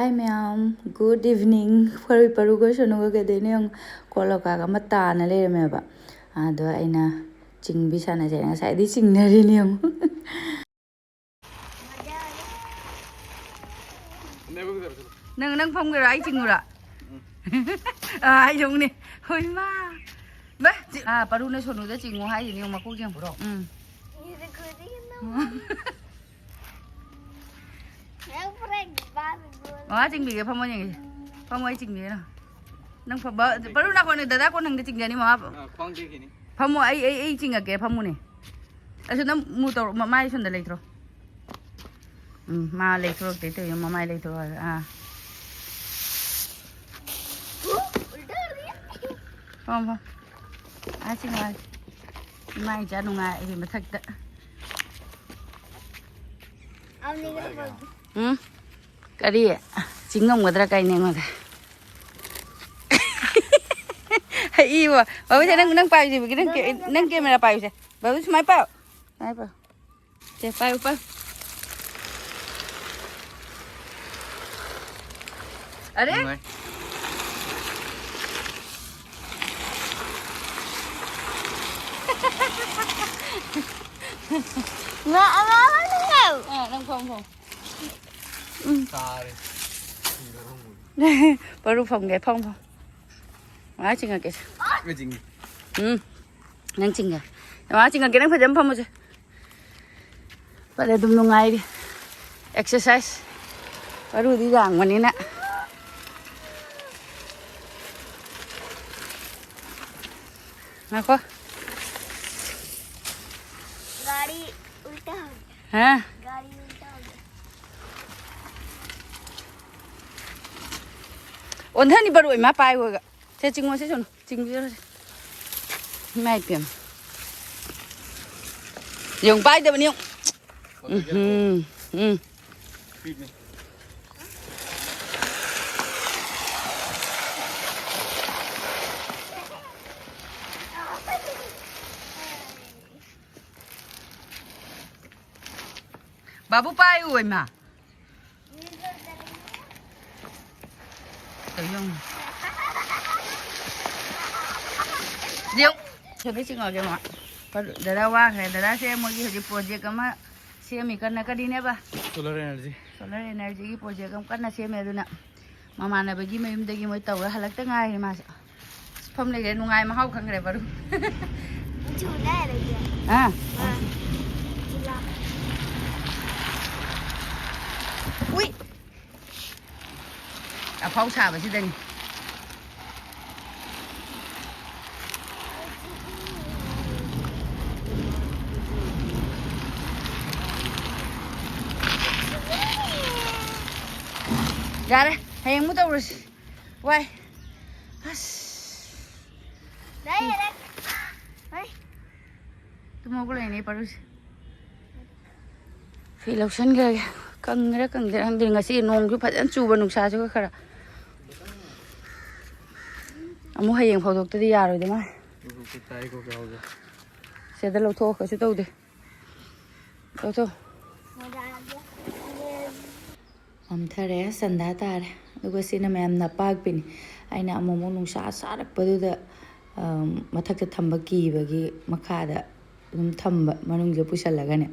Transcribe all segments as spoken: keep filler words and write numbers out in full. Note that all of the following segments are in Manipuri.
Hi ꯃꯌꯥꯝ, good evening. ꯄꯔꯨ, ꯄꯔꯨꯒ ꯁꯣꯅꯨꯒ ꯀꯩꯗꯩꯅꯣ ꯌꯦꯡꯉꯨ, ꯀꯣꯂꯣꯀꯥꯒ ꯑꯃ ꯇꯥꯅ ꯂꯩꯔꯝꯃꯦꯕ꯫ ꯑꯗꯣ ꯑꯩꯅ ꯆꯤꯡꯕꯤ ꯁꯥꯟꯅꯁꯦꯅ ꯉꯁꯥꯏꯗꯩ ꯆꯤꯡꯅꯔꯤꯅꯦ ꯌꯦꯡꯉꯨ꯫ ꯅꯪ, ꯅꯪ ꯐꯝꯒꯦꯔꯥ? ꯑꯩ ꯆꯤꯡꯉꯨꯔꯥ? ꯑꯥ, ꯑꯩ ꯌꯦꯡꯉꯨꯅꯦ꯫ ꯍꯣꯏ ꯃꯥ꯫ ꯕꯥ, ꯆꯤ-, ꯑꯥ, ꯄꯔꯨꯅ ꯁꯣꯅꯨꯗ ꯆꯤꯡꯉꯨ ꯍꯥꯏꯁꯤꯅꯦ ꯌꯦꯡꯉꯨ, ꯃꯀꯣꯛ ꯌꯦꯡꯉꯨ꯫ ꯎꯝ꯫ ꯃꯃꯥ ꯆꯤꯡꯕꯤꯒꯦ, ꯐꯝꯃꯣ ꯌꯦꯡꯒꯦ꯫ ꯐꯝꯃꯣ, ꯑꯩ ꯆꯤꯡꯕꯤꯒꯦ ꯅꯪ꯫ ꯅꯪ ꯐꯝꯕ, ꯄꯔꯨ ꯅꯥꯀꯣꯡꯅꯦ, ꯗꯗꯥ ꯀꯣꯟ ꯅꯪꯗ ꯆꯤꯡꯖꯅꯤ, ꯃꯃꯥ꯫ ꯑꯥ, ꯈ꯭ꯋꯥꯡ ꯇꯦꯛꯈꯤꯅꯤ꯫ ꯐꯝꯃꯣ, ꯑꯩ, ꯑꯩ, ꯑꯩ ꯆꯤꯡꯉꯛꯀꯦ, ꯐꯝꯃꯨꯅꯦ꯫ ꯑꯩꯁꯨ ꯅꯪ ꯃꯨ ꯇꯧꯔꯣ, ꯃꯃꯥꯏ ꯁꯣꯝꯗ ꯂꯩꯊ꯭ꯔꯣ꯫ ꯎꯝ, ꯃꯥ ꯂꯩꯊꯣꯔꯛꯇꯦ ꯇꯧꯔꯤꯕ, ꯃꯃꯥꯏ ꯂꯩꯊꯣꯔꯛꯑꯒ꯫ ꯑꯥ꯫ ꯐꯝ, ꯐꯝ꯫ ꯑꯥ, ꯁꯤ ꯅꯨꯡꯉꯥꯏ꯫ ꯏꯃꯥ ꯏꯆꯥ ꯅꯨꯡꯉꯥꯏꯔꯤ ꯃꯊꯛꯇ꯫ ꯎꯝ? ꯀꯔꯤ? ꯆꯤꯡ ꯉꯝꯒꯗ꯭ꯔꯥ ꯀꯥꯏꯅ ꯑꯩꯉꯣꯟꯗ꯫ ꯍꯩ ꯏꯕꯣ꯫ ꯕꯥꯕꯨꯁꯦ, ꯅꯪ, ꯅꯪ ꯄꯥꯏꯌꯨꯁꯦ, ꯅꯪ ꯀꯦ-, ꯅꯪ ꯀꯦꯃꯦꯔꯥ ꯄꯥꯏꯌꯨꯁꯦ꯫ ꯕꯥꯕꯨ ꯁꯨꯃꯥꯏ ꯄꯥꯏꯌꯣ꯫ ꯁꯨꯃꯥꯏ ꯄꯥꯏꯌꯣ꯫ ꯁꯦ, ꯄꯥꯏꯌꯨ, ꯄꯥꯏꯌꯨ꯫ ꯑꯔꯦ? ꯅꯨꯡꯉꯥꯏ꯫ ꯉꯥ ꯑꯉꯥꯡꯕ ꯂꯩꯍꯧ꯫ ꯑꯥ, ꯅꯪ ꯐꯝ, ꯐꯝ꯫ ꯎꯝ꯫ ꯇꯥꯔꯦ꯫ ꯄꯔꯨ ꯐꯝꯒꯦ, ꯐꯝ, ꯐꯝ꯫ ꯉꯥ ꯆꯤꯡꯉꯛꯀꯦꯁꯦ꯫ ꯉꯥ ꯆꯤꯡꯉꯤ꯫ ꯎꯝ꯫ ꯅꯪ ꯆꯤꯡꯉꯦ꯫ ꯃꯥ ꯆꯤꯡꯉꯛꯀꯦ, ꯅꯪ ꯐꯖꯅ ꯐꯝꯃꯨꯁꯦ꯫ ꯐꯔꯦ, ꯑꯗꯨꯝ ꯅꯨꯡꯉꯥꯏꯔꯤ꯫ ꯑꯦꯛꯁꯔꯁꯥꯏꯁ꯫ ꯃꯔꯨꯗꯤ ꯌꯥꯡꯕꯅꯤꯅ꯫ ꯉꯥꯏꯈꯣ꯫ गाड़ी उल्टा हो गया। ꯍꯥ? गाड़ी उल्टा हो गया। ꯑꯣꯟꯊꯅꯤ ꯕꯔꯣꯏ ꯃꯥ ꯄꯥꯏꯈꯣꯒ꯫ ꯁꯦ, ꯆꯤꯡꯉꯣ, ꯁꯦ, ꯁꯣꯅꯨ꯫ ꯆꯤꯡꯕꯤꯔꯣ, ꯁꯦ꯫ ꯏꯃꯥꯏ ꯄꯦꯝꯃ꯫ ꯌꯦꯡꯉꯨ, ꯄꯥꯏꯗꯕꯅꯤ ꯌꯦꯡꯉꯨ꯫ ꯎꯝ, ꯎꯝ꯫ ꯕꯥꯕꯨ ꯄꯥꯏꯌꯨ, ꯏꯃꯥ꯫ ꯌꯦꯡꯉꯨ꯫ ꯌꯦꯡꯉꯨ꯫ ꯁꯤꯗ ꯆꯤꯡꯉꯛꯑꯒꯦ ꯑꯃꯨꯛ꯫ ꯗꯗꯥ ꯋꯥꯈ꯭ꯔꯦ꯫ ꯗꯗꯥꯁꯦ ꯃꯣꯏꯒꯤ ꯍꯧꯖꯤꯛ ꯄ꯭ꯔꯣꯖꯦꯛ ꯑꯃ ꯁꯦꯝꯃꯤ ꯀꯟꯅ꯫ ꯀꯔꯤꯅꯦꯕ? Solar energy꯫ Solar energy ꯒꯤ ꯄ꯭ꯔꯣꯖꯦꯛ ꯑꯃ ꯀꯟꯅ ꯁꯦꯝꯃꯦ꯫ ꯑꯗꯨꯅ ꯃꯃꯥꯟꯅꯕꯒꯤ ꯃꯌꯨꯝꯗꯒꯤ ꯃꯣꯏ ꯇꯧꯔ ꯍꯜꯂꯛꯇ ꯉꯥꯏꯔꯤ ꯃꯥꯁꯨ꯫ ꯐꯝ ꯂꯩꯔꯦ, ꯅꯨꯡꯉꯥꯏ ꯃꯍꯥꯎ ꯈꯪꯈ꯭ꯔꯦ ꯕꯔꯨ꯫ ꯆꯨꯗꯥꯏ ꯂꯩꯌꯦ꯫ ꯑꯥ꯫ ꯑꯥ꯫ ꯆꯨꯂꯥ꯫ ꯎꯏ꯫ ꯑꯐꯥꯎ ꯁꯥꯕꯁꯤꯗꯅꯤ꯫ ꯌꯥꯔꯦ, ꯍꯌꯦꯡ ꯑꯃꯨꯛ ꯇꯧꯔꯁꯤ꯫ ꯋꯥꯏ꯫ ꯑꯁ꯫ ꯂꯩꯔꯦ꯫ ꯍꯩ꯫ ꯇꯨꯝ ꯍꯧꯒꯠꯂꯛꯏꯅꯦ ꯄꯥꯔꯨꯁꯦ꯫ ꯐꯤ ꯂꯧꯁꯟꯈ꯭ꯔꯒꯦ꯫ ꯀꯪꯉꯤꯔꯥ ꯀꯪꯗ꯭ꯔꯤꯔꯥ ꯈꯪꯗꯦ꯫ ꯉꯁꯤ ꯅꯣꯡꯁꯨ ꯐꯖꯅ ꯆꯨꯕ, ꯅꯨꯡꯁꯥꯁꯨ ꯈꯔ ꯈꯔ꯫ ꯑꯃꯨꯛ ꯍꯌꯦꯡ ꯐꯧꯗꯣꯛꯇꯗꯤ ꯌꯥꯔꯣꯏꯗ ꯃꯥ꯫ ꯁꯤꯗ ꯂꯧꯊꯣꯛꯑꯣ, ꯀꯩꯁꯨ ꯇꯧꯗꯦ꯫ ꯂꯧꯊꯣꯛꯑꯣ꯫ ꯃꯝꯊꯔꯦ, ꯁꯟꯗꯥ ꯇꯥꯔꯦ꯫ ꯑꯗꯨꯒ ꯁꯤꯅ ꯃꯌꯥꯝ ꯅꯄꯥꯛꯄꯤꯅꯤ꯫ ꯑꯩꯅ ꯑꯃꯨꯛ ꯑꯃꯨꯛ ꯅꯨꯡꯁꯥ ꯁꯥꯔꯛꯄꯗꯨꯗ, ꯑꯝ, ꯃꯊꯛꯇ ꯊꯝꯕ ꯀꯤꯕꯒꯤ ꯃꯈꯥꯗ ꯑꯗꯨꯝ ꯊꯝꯕ, ꯃꯅꯨꯡꯁꯤꯗ ꯄꯨꯁꯜꯂꯒꯅꯦ꯫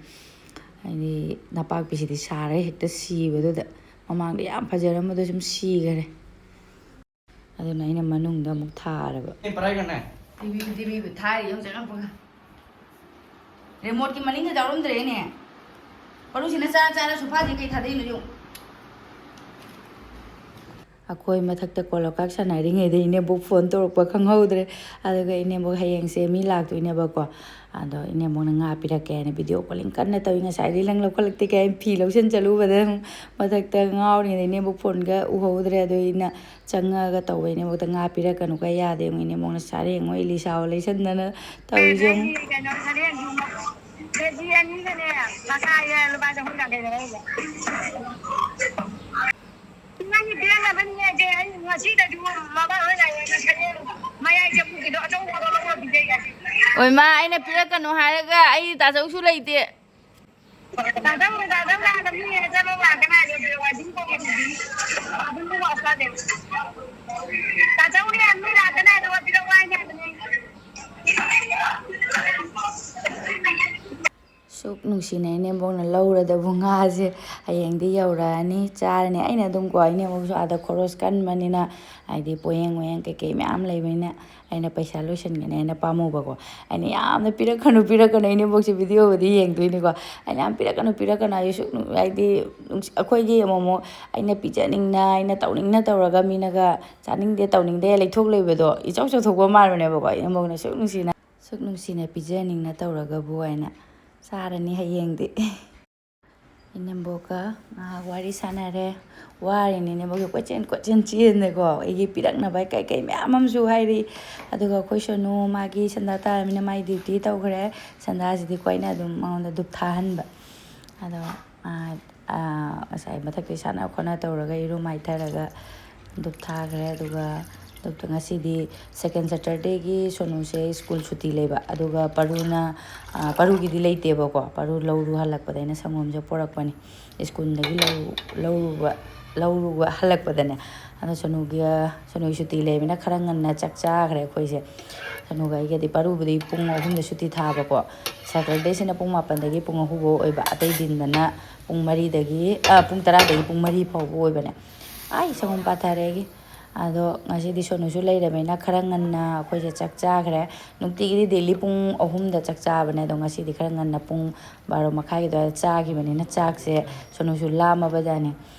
ꯍꯥꯏꯗꯤ ꯅꯄꯥꯛꯄꯤꯁꯤꯗꯤ ꯁꯥꯔꯒ ꯍꯦꯛꯇ ꯁꯤꯕꯗꯨꯗ, ꯃꯃꯥꯡꯗ ꯌꯥꯝ ꯐꯖꯔꯝꯕꯗꯣ ꯁꯨꯝ ꯁꯤꯈꯔꯦ꯫ ꯑꯗꯨꯅ ꯑꯩꯅ ꯃꯅꯨꯡꯗ ꯑꯃꯨꯛ ꯊꯥꯔꯕ꯫ ꯑꯦ, ꯄꯔꯥꯏꯒꯅꯦ꯫ ꯇꯤꯚꯤ, ꯇꯤꯚꯤꯕꯨ ꯊꯥꯔꯤ ꯌꯦꯡꯉꯨ ꯆꯪꯉꯛꯄꯒ꯫ ꯔꯤꯃꯣꯠꯀꯤ ꯃꯅꯤꯡꯗ ꯌꯥꯎꯔꯝꯗ꯭ꯔꯦꯅꯦ꯫ ꯄꯔꯨꯁꯤꯅ ꯆꯥꯔ ꯆꯥꯔ ꯁꯣꯐꯥꯁꯦ ꯀꯩ ꯊꯥꯗꯩꯅꯣ ꯌꯦꯡꯉꯨ꯫ ꯑꯩꯈꯣꯏ ꯃꯊꯛꯇ ꯀꯣꯂꯣꯀꯥꯛ ꯁꯥꯟꯅꯔꯤꯉꯩꯗ ꯏꯅꯦꯕꯣꯛ ꯐꯣꯟ ꯇꯧꯔꯛꯄ ꯈꯪꯍꯧꯗ꯭ꯔꯦ꯫ ꯑꯗꯨꯒ ꯏꯅꯦꯕꯣꯛ ꯍꯌꯦꯡꯁꯦ ꯃꯤ ꯂꯥꯛꯇꯣꯏꯅꯦꯕꯀꯣ꯫ ꯑꯗꯣ ꯏꯅꯦꯕꯣꯛꯅ ꯉꯥ ꯄꯤꯔꯛꯀꯦ ꯍꯥꯏꯅ ꯚꯤꯗꯤꯑꯣ ꯀꯣꯂꯤꯡ ꯀꯟꯅ ꯇꯧꯔꯤ꯫ ꯉꯁꯥꯏꯗꯤ ꯅꯪ ꯂꯧꯈꯠꯂꯛꯇꯦ ꯀꯥꯏꯅ ꯐꯤ ꯂꯧꯁꯤꯟ ꯆꯠꯂꯨꯕꯗ ꯑꯃꯨꯛ ꯃꯊꯛꯇ ꯉꯥꯎꯔꯤꯉꯩꯗ ꯏꯅꯦꯕꯣꯛ ꯐꯣꯟꯒ ꯎꯍꯧꯗ꯭ꯔꯦ꯫ ꯑꯗꯣ ꯑꯩꯅ ꯆꯪꯉꯛꯑꯒ ꯇꯧꯕ ꯏꯅꯦꯕꯣꯛꯇ ꯉꯥ ꯄꯤꯔꯛꯀꯅꯨ ꯀꯥꯏ ꯌꯥꯗꯦ꯫ ꯌꯦꯡꯉꯨ ꯏꯅꯦꯕꯣꯛꯅ ꯁꯥꯔꯦꯡ ꯑꯣꯏ ꯏꯂꯤꯁꯥ ꯑꯣ ꯂꯩꯁꯟꯗꯅ ꯇꯧꯔꯤꯁꯦ ꯌꯦꯡꯉꯨ꯫ ꯀꯩꯅꯣ ꯁꯥꯔꯦꯡ ꯀꯦꯖꯤ ꯑꯅꯤꯒꯅꯦ ꯃꯈꯥꯏꯒ ꯂꯨꯄꯥ ꯆꯍꯨꯝ ꯌꯥꯡꯈꯩ ꯂꯧꯍꯧꯕ꯫ ꯅꯪꯒꯤ ꯄꯤꯔꯛꯅꯕꯅꯤꯅꯦ ꯑꯩ ꯉꯁꯤꯗꯁꯨ ꯃꯃꯥ ꯍꯣꯏ ꯂꯥꯛꯑꯦꯅ ꯁꯥꯔꯦꯡ ꯃꯌꯥꯏ ꯆꯕꯨꯛꯀꯤꯗꯣ ꯑꯆꯧꯕꯗꯣ ꯂꯧꯔ ꯄꯤꯖꯩ꯫ ꯑꯣꯏꯃꯥ, ꯑꯩꯅ ꯄꯤꯔꯛꯀꯅꯨ ꯍꯥꯏꯔꯒ ꯑꯩ ꯇꯥꯆꯧꯁꯨ ꯂꯩꯇꯦ꯫ ꯇꯥꯖꯧꯔꯦ, ꯇꯥꯖꯧꯔꯦ, ꯑꯗꯨꯝ ꯌꯦꯡꯉ ꯆꯠꯂꯣ, ꯂꯥꯛꯀꯅꯤ ꯍꯥꯏꯗꯤ ꯋꯥꯗꯤꯡ ꯇꯧꯒꯦ ꯑꯗꯨꯗꯤ꯫ ꯑꯗꯨꯝ ꯋꯥꯁ ꯇꯥꯗꯦ꯫ ꯇꯥꯖꯧꯔꯦ, ꯑꯗꯨꯝ ꯂꯥꯛꯀꯅꯤ ꯍꯥꯏꯗꯤ ꯋꯥꯗꯤꯡ ꯋꯥꯏꯅꯤ ꯍꯥꯏꯕꯅꯦ꯫ ꯁꯨꯛ ꯅꯨꯡꯁꯤꯅ ꯏꯅꯦꯝꯕꯣꯛꯅ ꯂꯧꯔꯗꯕꯨ ꯉꯥꯁꯦ ꯍꯌꯦꯡꯗꯤ ꯌꯧꯔꯛꯑꯅꯤ, ꯆꯥꯔꯅꯤ꯫ ꯑꯩꯅ ꯑꯗꯨꯝ ꯀꯣ, ꯏꯅꯦꯝꯕꯣꯛꯁꯨ ꯑꯥꯗ ꯈꯣꯔꯣꯁ ꯀꯟꯕꯅꯤꯅ, ꯍꯥꯏꯗꯤ ꯄꯣꯌꯦꯡ ꯋꯥꯌꯦꯡ ꯀꯩꯀꯩ ꯃꯌꯥꯝ ꯂꯩꯕꯅꯤꯅ ꯑꯩꯅ ꯄꯩꯁꯥ ꯂꯣꯏꯁꯤꯟꯒꯅꯤ ꯍꯥꯏꯅ ꯄꯥꯝꯃꯨꯕꯀꯣ꯫ ꯑꯩꯅ ꯌꯥꯝꯅ ꯄꯤꯔꯛꯀꯅꯨ, ꯄꯤꯔꯛꯀꯅꯨ, ꯏꯅꯦꯝꯕꯣꯛꯁꯦ ꯚꯤꯗꯤꯑꯣꯕꯨꯗꯤ ꯌꯦꯡꯗꯣꯏꯅꯤꯀꯣ꯫ ꯑꯩꯅ ꯌꯥꯝ ꯄꯤꯔꯛꯀꯅꯨ, ꯄꯤꯔꯛꯀꯅꯨ ꯍꯥꯏꯗꯤ ꯁꯨꯛ ꯅꯨꯡ-, ꯍꯥꯏꯗꯤ ꯅꯨꯡꯁꯤ-, ꯑꯩꯈꯣꯏꯒꯤ ꯑꯃꯨꯛ ꯑꯃꯨꯛ ꯑꯩꯅ ꯄꯤꯖꯅꯤꯡꯅ, ꯑꯩꯅ ꯇꯧꯅꯤꯡꯅ ꯇꯧꯔꯒ ꯃꯤꯅꯒ ꯆꯥꯅꯤꯡꯗꯦ, ꯇꯧꯅꯤꯡꯗꯦ ꯂꯩꯊꯣꯛ ꯂꯩꯕꯗꯣ ꯏꯆꯧ ꯆꯧꯊꯣꯛꯄ ꯃꯥꯟꯕꯅꯦꯕꯀꯣ꯫ ꯏꯅꯦꯝꯕꯣꯛꯅ ꯁꯨꯛ ꯅꯨꯡꯁꯤꯅ, ꯁꯨꯛ ꯅꯨꯡꯁꯤꯅ ꯄꯤꯖꯅꯤꯡꯅ ꯇꯧꯔꯒꯕꯨ ꯍꯥꯏꯅ ꯆꯥꯔꯅꯤ ꯍꯌꯦꯡꯗꯤ꯫ ꯏꯅꯦꯝꯕꯣꯛꯀ ꯉꯥꯏꯍꯥꯛ ꯋꯥꯔꯤ ꯁꯥꯟꯅꯔꯦ꯫ ꯋꯥꯔꯤꯅꯤ ꯏꯅꯦꯝꯕꯣꯛꯁꯦ ꯀꯣꯏꯆꯦꯟ ꯀꯣꯏꯆꯦꯟ ꯆꯦꯟꯗꯦꯀꯣ꯫ ꯑꯩꯒꯤ ꯄꯤꯔꯛꯅꯕ ꯀꯩ ꯀꯩ ꯃꯌꯥꯝ ꯑꯃꯁꯨ ꯍꯥꯏꯔꯤ꯫ ꯑꯗꯨꯒ ꯑꯩꯈꯣꯏ ꯁꯣꯅꯨ ꯃꯥꯒꯤ ꯁꯟꯗꯥ ꯇꯥꯔꯃꯤꯅ ꯃꯥꯏ ꯗ꯭ꯌꯨꯇꯤ ꯇꯧꯈ꯭ꯔꯦ꯫ ꯁꯟꯗꯥꯁꯤꯗꯤꯀꯣ ꯑꯩꯅ ꯑꯗꯨꯝ ꯃꯉꯣꯟꯗ ꯙꯨꯞ ꯊꯥꯍꯟꯕ꯫ ꯑꯗꯣ, ꯑꯥ, ꯑꯥ, ꯉꯁꯥꯏ ꯃꯊꯛꯇ ꯁꯥꯟꯅ ꯈꯣꯠꯅ ꯇꯧꯔꯒ ꯏꯔꯨ ꯃꯥꯏꯊꯔꯒ ꯙꯨꯞ ꯊꯥꯈ꯭ꯔꯦ꯫ ꯑꯗꯨꯒ ꯙꯨꯞꯇꯣ ꯉꯁꯤꯗꯤ second Saturdayꯒꯤ ꯁꯣꯅꯨꯁꯦ ꯁ꯭ꯀꯨꯜ ꯁꯨꯇꯤ ꯂꯩꯕ꯫ ꯑꯗꯨꯒ ꯄꯔꯨꯅ, ꯑꯥ, ꯄꯔꯨꯒꯤꯗꯤ ꯂꯩꯇꯦꯕꯀꯣ꯫ ꯄꯔꯨ ꯂꯧꯔꯨ ꯍꯜꯂꯛꯄꯗ ꯑꯩꯅ ꯁꯪꯒꯣꯝꯁꯦ ꯄꯣꯔꯛꯄꯅꯤ꯫ ꯁ꯭ꯀꯨꯜꯗꯒꯤ ꯂꯧ-, ꯂꯧꯔꯨꯕ, ꯂꯧꯔꯨꯕ ꯍꯜꯂꯛꯄꯗꯅꯦ꯫ ꯑꯗꯣ ꯁꯣꯅꯨꯒꯤ, ꯁꯣꯅꯨꯒꯤ ꯁꯨꯇꯤ ꯂꯩꯕꯅꯤꯅ ꯈꯔ ꯉꯟꯅ ꯆꯥꯛ ꯆꯥꯈ꯭ꯔꯦ ꯑꯩꯈꯣꯏꯁꯦ꯫ ꯁꯣꯅꯨꯒ ꯑꯩꯒꯗꯤ ꯄꯔꯨꯕꯨꯗꯤ ꯄꯨꯡ ꯑꯍꯨꯝꯗ ꯁꯨꯇꯤ ꯊꯥꯕꯀꯣ꯫ Saturdayꯁꯤꯅ ꯄꯨꯡ ꯃꯥꯄꯟꯗꯒꯤ ꯄꯨꯡ ꯑꯍꯨꯝ ꯐꯥꯎ ꯑꯣꯏꯕ꯫ ꯑꯇꯩ ꯗꯤꯟꯗꯅ ꯄꯨꯡ ꯃꯔꯤꯗꯒꯤ, ꯑ, ꯄꯨꯡ ꯇꯔꯥꯗꯒꯤ ꯄꯨꯡ ꯃꯔꯤ ꯐꯥꯎꯕ ꯑꯣꯏꯕꯅꯦ꯫ ꯑꯩ ꯁꯪꯒꯣꯝ ꯄꯥꯊꯔꯦ ꯑꯩꯒꯤ꯫ ꯑꯗꯣ ꯉꯁꯤꯗꯤ ꯁꯣꯅꯨꯁꯨ ꯂꯩꯔꯕꯅꯤꯅ ꯈꯔ ꯉꯟꯅ ꯑꯩꯈꯣꯏꯁꯦ ꯆꯥꯛ ꯆꯥꯈ꯭ꯔꯦ꯫ ꯅꯨꯡꯇꯤꯒꯤꯗꯤ daily ꯄꯨꯡ ꯑꯍꯨꯝꯗ ꯆꯥꯛ ꯆꯥꯕꯅꯦ, ꯑꯗꯣ ꯉꯁꯤꯗꯤ ꯈꯔ ꯉꯟꯅ ꯄꯨꯡ ꯕꯥꯔꯣ ꯃꯈꯥꯏꯒꯤ ꯑꯗꯨꯋꯥꯏꯗ ꯆꯥꯈꯤꯕꯅꯤꯅ ꯆꯥꯛꯁꯦ ꯁꯣꯅꯨꯁꯨ ꯂꯥꯝꯃꯕꯖꯥꯠꯅꯤ꯫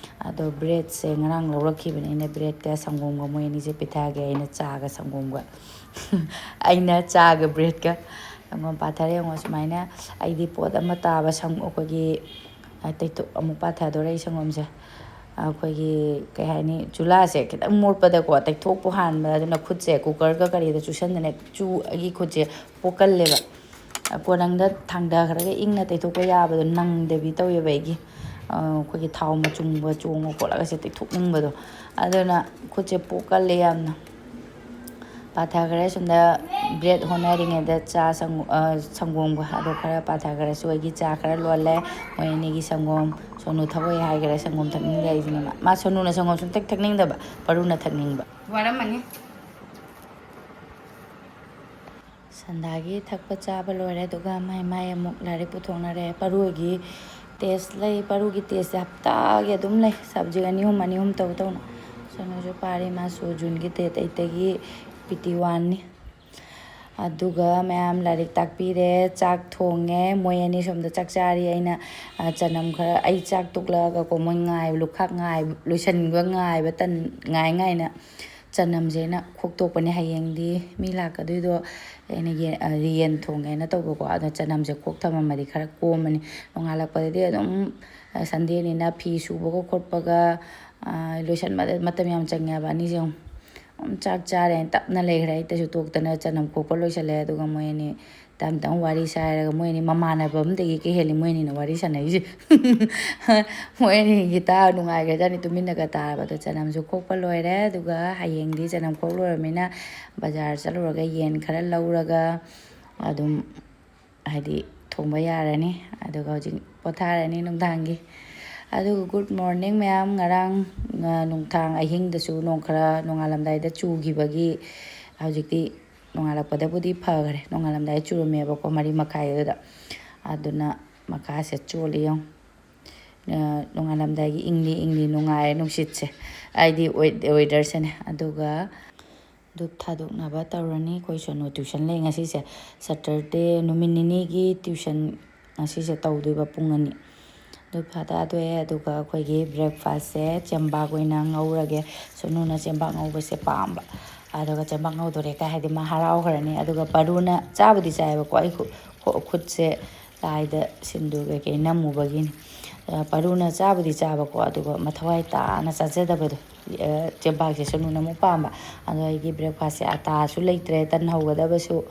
ꯑꯗꯣ breadꯁꯦ ꯉꯔꯥꯡ ꯂꯧꯔꯛꯈꯤꯕꯅꯦ ꯑꯩꯅ, breadꯀ ꯁꯪꯒꯣꯝꯒ ꯃꯣꯏ ꯑꯅꯤꯁꯦ ꯄꯤꯊꯛꯑꯒꯦ, ꯑꯩꯅ ꯆꯥꯒ ꯁꯪꯒꯣꯝꯒ꯫ ꯑꯩꯅ ꯆꯥꯒ breadꯀ꯫ ꯁꯪꯒꯣꯝ ꯄꯥꯊꯔꯦ ꯌꯦꯡꯉꯣ ꯁꯨꯃꯥꯏꯅ꯫ ꯑꯩꯗꯤ ꯄꯣꯠ ꯑꯃ ꯇꯥꯕ ꯁꯪ-, ꯑꯩꯈꯣꯏꯒꯤ, ꯑ, ꯇꯩꯊꯣꯛ-, ꯑꯃꯨꯛ ꯄꯥꯊꯗꯣꯔꯦ ꯑꯩ ꯁꯪꯒꯣꯝꯁꯦ꯫ ꯑꯩꯈꯣꯏꯒꯤ, ꯀꯩ ꯍꯥꯏꯅꯤ, ꯆꯨꯂꯥꯁꯦ ꯈꯤꯇꯪ ꯃꯣꯠꯄꯗꯀꯣ ꯇꯩꯊꯣꯛꯄꯨ ꯍꯥꯟꯕꯗ ꯑꯗꯨꯅ ꯈꯨꯠꯁꯦ cookerꯒ ꯀꯔꯤꯗ ꯆꯨꯁꯟꯗꯅ ꯆꯨ-, ꯑꯩꯒꯤ ꯈꯨꯠꯁꯦ ꯄꯣꯛꯀꯜꯂꯦꯕ꯫ ꯀꯣꯟꯅꯪꯗ ꯊꯥꯡꯗꯈ꯭ꯔꯒ ꯏꯪꯅ ꯇꯩꯊꯣꯛꯄ ꯌꯥꯕꯗꯣ ꯅꯪꯗꯕꯤ ꯇꯧꯋꯦꯕ ꯑꯩꯒꯤ꯫ ꯑ, ꯑꯩꯈꯣꯏꯒꯤ ꯊꯥꯎ ꯃꯆꯨꯝꯕ ꯆꯣꯡꯉ ꯈꯣꯠꯂꯒꯁꯦ ꯇꯩꯊꯣꯛꯅꯤꯡꯕꯗꯣ꯫ ꯑꯗꯨꯅ ꯈꯨꯠꯁꯦ ꯄꯣꯛꯀꯜꯂꯦ ꯌꯥꯝꯅ꯫ ꯄꯥꯊꯈ꯭ꯔꯦ ꯁꯣꯝꯗ꯫ ꯕ꯭ꯔꯦꯗ ꯍꯣꯠꯅꯔꯤꯉꯩꯗ ꯆꯥ ꯁꯪꯒꯣ-, ꯑ, ꯁꯪꯒꯣꯝꯒ ꯑꯗꯣ ꯈꯔ ꯄꯥꯊꯈ꯭ꯔꯁꯨ ꯑꯩꯒꯤ ꯆꯥ ꯈꯔ ꯂꯣꯜꯂꯦ꯫ ꯃꯣꯏ ꯑꯅꯤꯒꯤ ꯁꯪꯒꯣꯝ꯫ ꯁꯣꯅꯨ ꯊꯛꯑꯣꯏ ꯍꯥꯏꯈꯔꯦ, ꯁꯪꯒꯣꯝ ꯊꯛꯅꯤꯡꯗꯦ ꯍꯥꯏꯁꯤꯅꯦ ꯃꯥ꯫ ꯃꯥ ꯁꯣꯅꯨꯅ ꯁꯪꯒꯣꯝ ꯁꯨꯡꯊꯛ ꯊꯛꯅꯤꯡꯗꯕ, ꯄꯔꯨꯅ ꯊꯛꯅꯤꯡꯕ꯫ ꯋꯥꯔꯝꯃꯅꯤ꯫ ꯁꯟꯗꯥꯒꯤ ꯊꯛꯄ ꯆꯥꯕ ꯂꯣꯏꯔꯦ, ꯑꯗꯨꯒ ꯃꯥꯏ ꯃꯥꯏ ꯑꯃꯨꯛ ꯂꯥꯏꯔꯤꯛ ꯄꯨꯊꯣꯛꯅꯔꯦ꯫ ꯄꯔꯨꯒꯤ ꯇꯦꯁ ꯂꯩ, ꯄꯔꯨꯒꯤ ꯇꯦꯁꯁꯦ ꯍꯞꯇꯥꯒꯤ ꯑꯗꯨꯝ ꯂꯩ, ꯁꯕꯖꯦꯛ ꯑꯅꯤ ꯑꯍꯨꯝ, ꯑꯅꯤ ꯑꯍꯨꯝ ꯇꯧ ꯇꯧꯅ꯫ ꯁꯣꯅꯨꯁꯨ ꯄꯥꯔꯤ, ꯃꯥꯁꯨ ꯖꯨꯟꯒꯤ ꯗꯦꯠ ꯑꯩꯠꯇꯒꯤ ꯄꯤ ꯇꯤ ꯋꯥꯟꯅꯤ꯫ ꯑꯗꯨꯒ ꯃꯌꯥꯝ ꯂꯥꯏꯔꯤꯛ ꯇꯥꯛꯄꯤꯔꯦ, ꯆꯥꯛ ꯊꯣꯡꯉꯦ, ꯃꯣꯏ ꯑꯅꯤ ꯁꯣꯝꯗ ꯆꯥꯛ ꯆꯥꯔꯤ꯫ ꯑꯩꯅ, ꯑ, ꯆꯅꯝ ꯈꯔ, ꯑꯩ ꯆꯥꯛ ꯇꯣꯛꯂꯛꯑꯒꯀꯣ, ꯃꯣꯏ ꯉꯥꯏꯕ, ꯂꯨꯈꯥꯛ ꯉꯥꯏꯕ, ꯂꯣꯏꯁꯤꯟꯕ ꯉꯥꯏꯕ ꯇꯟ-, ꯉꯥꯏ ꯉꯥꯏꯅ ꯆꯅꯝꯁꯦ ꯑꯩꯅ ꯈꯣꯛꯇꯣꯛꯄꯅꯦ꯫ ꯍꯌꯦꯡꯗꯤ ꯃꯤ ꯂꯥꯛꯀꯗꯣꯏꯗꯣ ꯑꯩꯅ ꯌꯦ-, ꯑ, ꯌꯦꯟ ꯊꯣꯡꯒꯦꯅ ꯇꯧꯕꯀꯣ, ꯑꯗꯣ ꯆꯅꯝꯁꯦ ꯈꯣꯛ ꯊꯝꯃꯝꯃꯗꯤ ꯈꯔ ꯀꯣꯝꯃꯅꯤ꯫ ꯅꯣꯡꯉꯥꯜꯂꯛꯄꯗꯗꯤ ꯑꯗꯨꯝ, ꯑ, ꯁꯟꯗꯦꯅꯤꯅ ꯐꯤ ꯁꯨꯕꯒ ꯈꯣꯠꯄꯒ, ꯑ, ꯂꯣꯏꯁꯟꯕꯗ ꯃꯇꯝ ꯌꯥꯝ ꯆꯪꯉꯦꯕ꯫ ꯑꯅꯤꯁꯦ ꯑꯃꯨꯛ ꯆꯥꯛ ꯆꯥꯔꯦꯅ ꯇꯞꯅ ꯂꯩꯈ꯭ꯔꯦ꯫ ꯑꯩꯇꯁꯨ ꯇꯣꯛꯇꯅ ꯆꯅꯝ ꯈꯣꯛꯄ ꯂꯣꯏꯁꯜꯂꯦ꯫ ꯑꯗꯨꯒ ꯃꯣꯏ ꯑꯅꯤ ꯇꯞ ꯇꯞꯅ ꯋꯥꯔꯤ ꯁꯥꯏꯔꯒ, ꯃꯣꯏ ꯑꯅꯤ ꯃꯃꯥꯟꯅꯕ ꯑꯃꯗꯒꯤ ꯀꯩ ꯍꯦꯜꯂꯤ ꯃꯣꯏ ꯑꯅꯤꯅ ꯋꯥꯔꯤ ꯁꯥꯟꯅꯔꯤꯁꯦ꯫ ꯃꯣꯏ ꯑꯅꯤꯒꯤ ꯇꯥ ꯅꯨꯡꯉꯥꯏꯈ꯭ꯔꯖꯥꯠꯅꯤ, ꯇꯨꯃꯤꯟꯅꯒ ꯇꯥꯔꯕ꯫ ꯑꯗꯣ ꯆꯅꯝꯁꯨ ꯈꯣꯛꯄ ꯂꯣꯏꯔꯦ꯫ ꯑꯗꯨꯒ ꯍꯌꯦꯡꯗꯤ ꯆꯅꯝ ꯈꯣꯛ ꯂꯣꯏꯔꯕꯅꯤꯅ ꯕꯖꯥꯔ ꯆꯠꯂꯨꯔꯒ ꯌꯦꯟ ꯈꯔ ꯂꯧꯔꯒ ꯑꯗꯨꯝ, ꯍꯥꯏꯗꯤ, ꯊꯣꯡꯕ ꯌꯥꯔꯅꯤ꯫ ꯑꯗꯨꯒ ꯍꯧꯖꯤꯛ ꯄꯣꯊꯥꯔꯅꯤ ꯅꯨꯡꯗꯥꯡꯒꯤ꯫ ꯑꯗꯨꯒ good morning ꯃꯌꯥꯝ꯫ ꯉꯔꯥꯡ, ꯑ, ꯅꯨꯡꯗꯥꯡ ꯑꯍꯤꯡꯗꯁꯨ ꯅꯣꯡ ꯈꯔ ꯅꯣꯡꯉꯥꯜꯂꯝꯗꯥꯏꯗ ꯆꯨꯈꯤꯕꯒꯤ ꯍꯧꯖꯤꯛꯇꯤ ꯅꯣꯡꯉꯥꯜꯂꯛꯄꯗꯕꯨꯗꯤ ꯐꯈ꯭ꯔꯦ꯫ ꯅꯣꯡꯉꯥꯜꯂꯝꯗꯥꯏ ꯆꯨꯔꯝꯃꯦꯕꯀꯣ, ꯃꯔꯤ ꯃꯈꯥꯏ ꯑꯗꯨꯗ꯫ ꯑꯗꯨꯅ ꯃꯈꯥꯁꯦ ꯆꯣꯠꯂꯤ ꯌꯦꯡꯉꯨ꯫ ꯑ, ꯅꯣꯡꯉꯥꯜꯂꯝꯗꯥꯏꯒꯤ ꯏꯪꯂꯤ ꯏꯪꯂꯤ ꯅꯨꯡꯉꯥꯏꯔꯦ ꯅꯨꯡꯁꯤꯠꯁꯦ꯫ ꯑꯩꯗꯤ ꯋꯦ-, ꯋꯦꯗꯔꯁꯦꯅꯦ꯫ ꯑꯗꯨꯒ ꯙꯨꯞ ꯊꯥꯗꯣꯛꯅꯕ ꯇꯧꯔꯅꯤ꯫ ꯑꯩꯈꯣꯏ ꯁꯣꯅꯨ tuition ꯂꯩ ꯉꯁꯤꯁꯦ꯫ Saturday ꯅꯨꯃꯤꯠ ꯅꯤꯅꯤꯒꯤ tuition ꯉꯁꯤꯁꯦ ꯇꯧꯗꯣꯏꯕ ꯄꯨꯡ ꯑꯅꯤ꯫ ꯙꯨꯞ ꯊꯥꯗꯣꯛꯑꯦ, ꯑꯗꯨꯒ ꯑꯩꯈꯣꯏꯒꯤ breakfastꯁꯦ ꯆꯦꯡꯕꯥꯛ ꯑꯣꯏꯅ ꯉꯧꯔꯒꯦ꯫ ꯁꯣꯅꯨꯅ ꯆꯦꯡꯕꯥꯛ ꯉꯧꯕꯁꯦ ꯄꯥꯝꯕ꯫ ꯑꯗꯨꯒ ꯆꯦꯡꯕꯥꯛ ꯉꯧꯗꯣꯔꯦ ꯀꯥꯏ ꯍꯥꯏꯗꯤ ꯃꯥ ꯍꯔꯥꯎꯈ꯭ꯔꯅꯤ꯫ ꯑꯗꯨꯒ ꯄꯔꯨꯅ ꯆꯥꯕꯨꯗꯤ ꯆꯥꯏꯌꯦꯕꯀꯣ, ꯑꯩ ꯈꯨ-, ꯈꯨ-, ꯈꯨꯠꯁꯦ ꯂꯥꯏꯗ ꯁꯤꯟꯗꯨꯔ ꯀꯩꯀꯩ ꯅꯝꯃꯨꯕꯒꯤꯅꯤ꯫ ꯑ, ꯄꯔꯨꯅ ꯆꯥꯕꯨꯗꯤ ꯆꯥꯕꯀꯣ, ꯑꯗꯨꯒ ꯃꯊꯧꯋꯥꯏ ꯇꯥꯅ ꯆꯥꯖꯗꯕꯗꯣ꯫ ꯑ, ꯆꯦꯡꯕꯥꯛꯁꯦ ꯁꯣꯅꯨꯅ ꯑꯃꯨꯛ ꯄꯥꯝꯕ꯫ ꯑꯗꯣ ꯑꯩꯒꯤ breakfastꯁꯦ ꯑꯇꯥꯁꯨ ꯂꯩꯇ꯭ꯔꯦ, ꯇꯟ ꯍꯧꯒꯗꯕꯁꯨ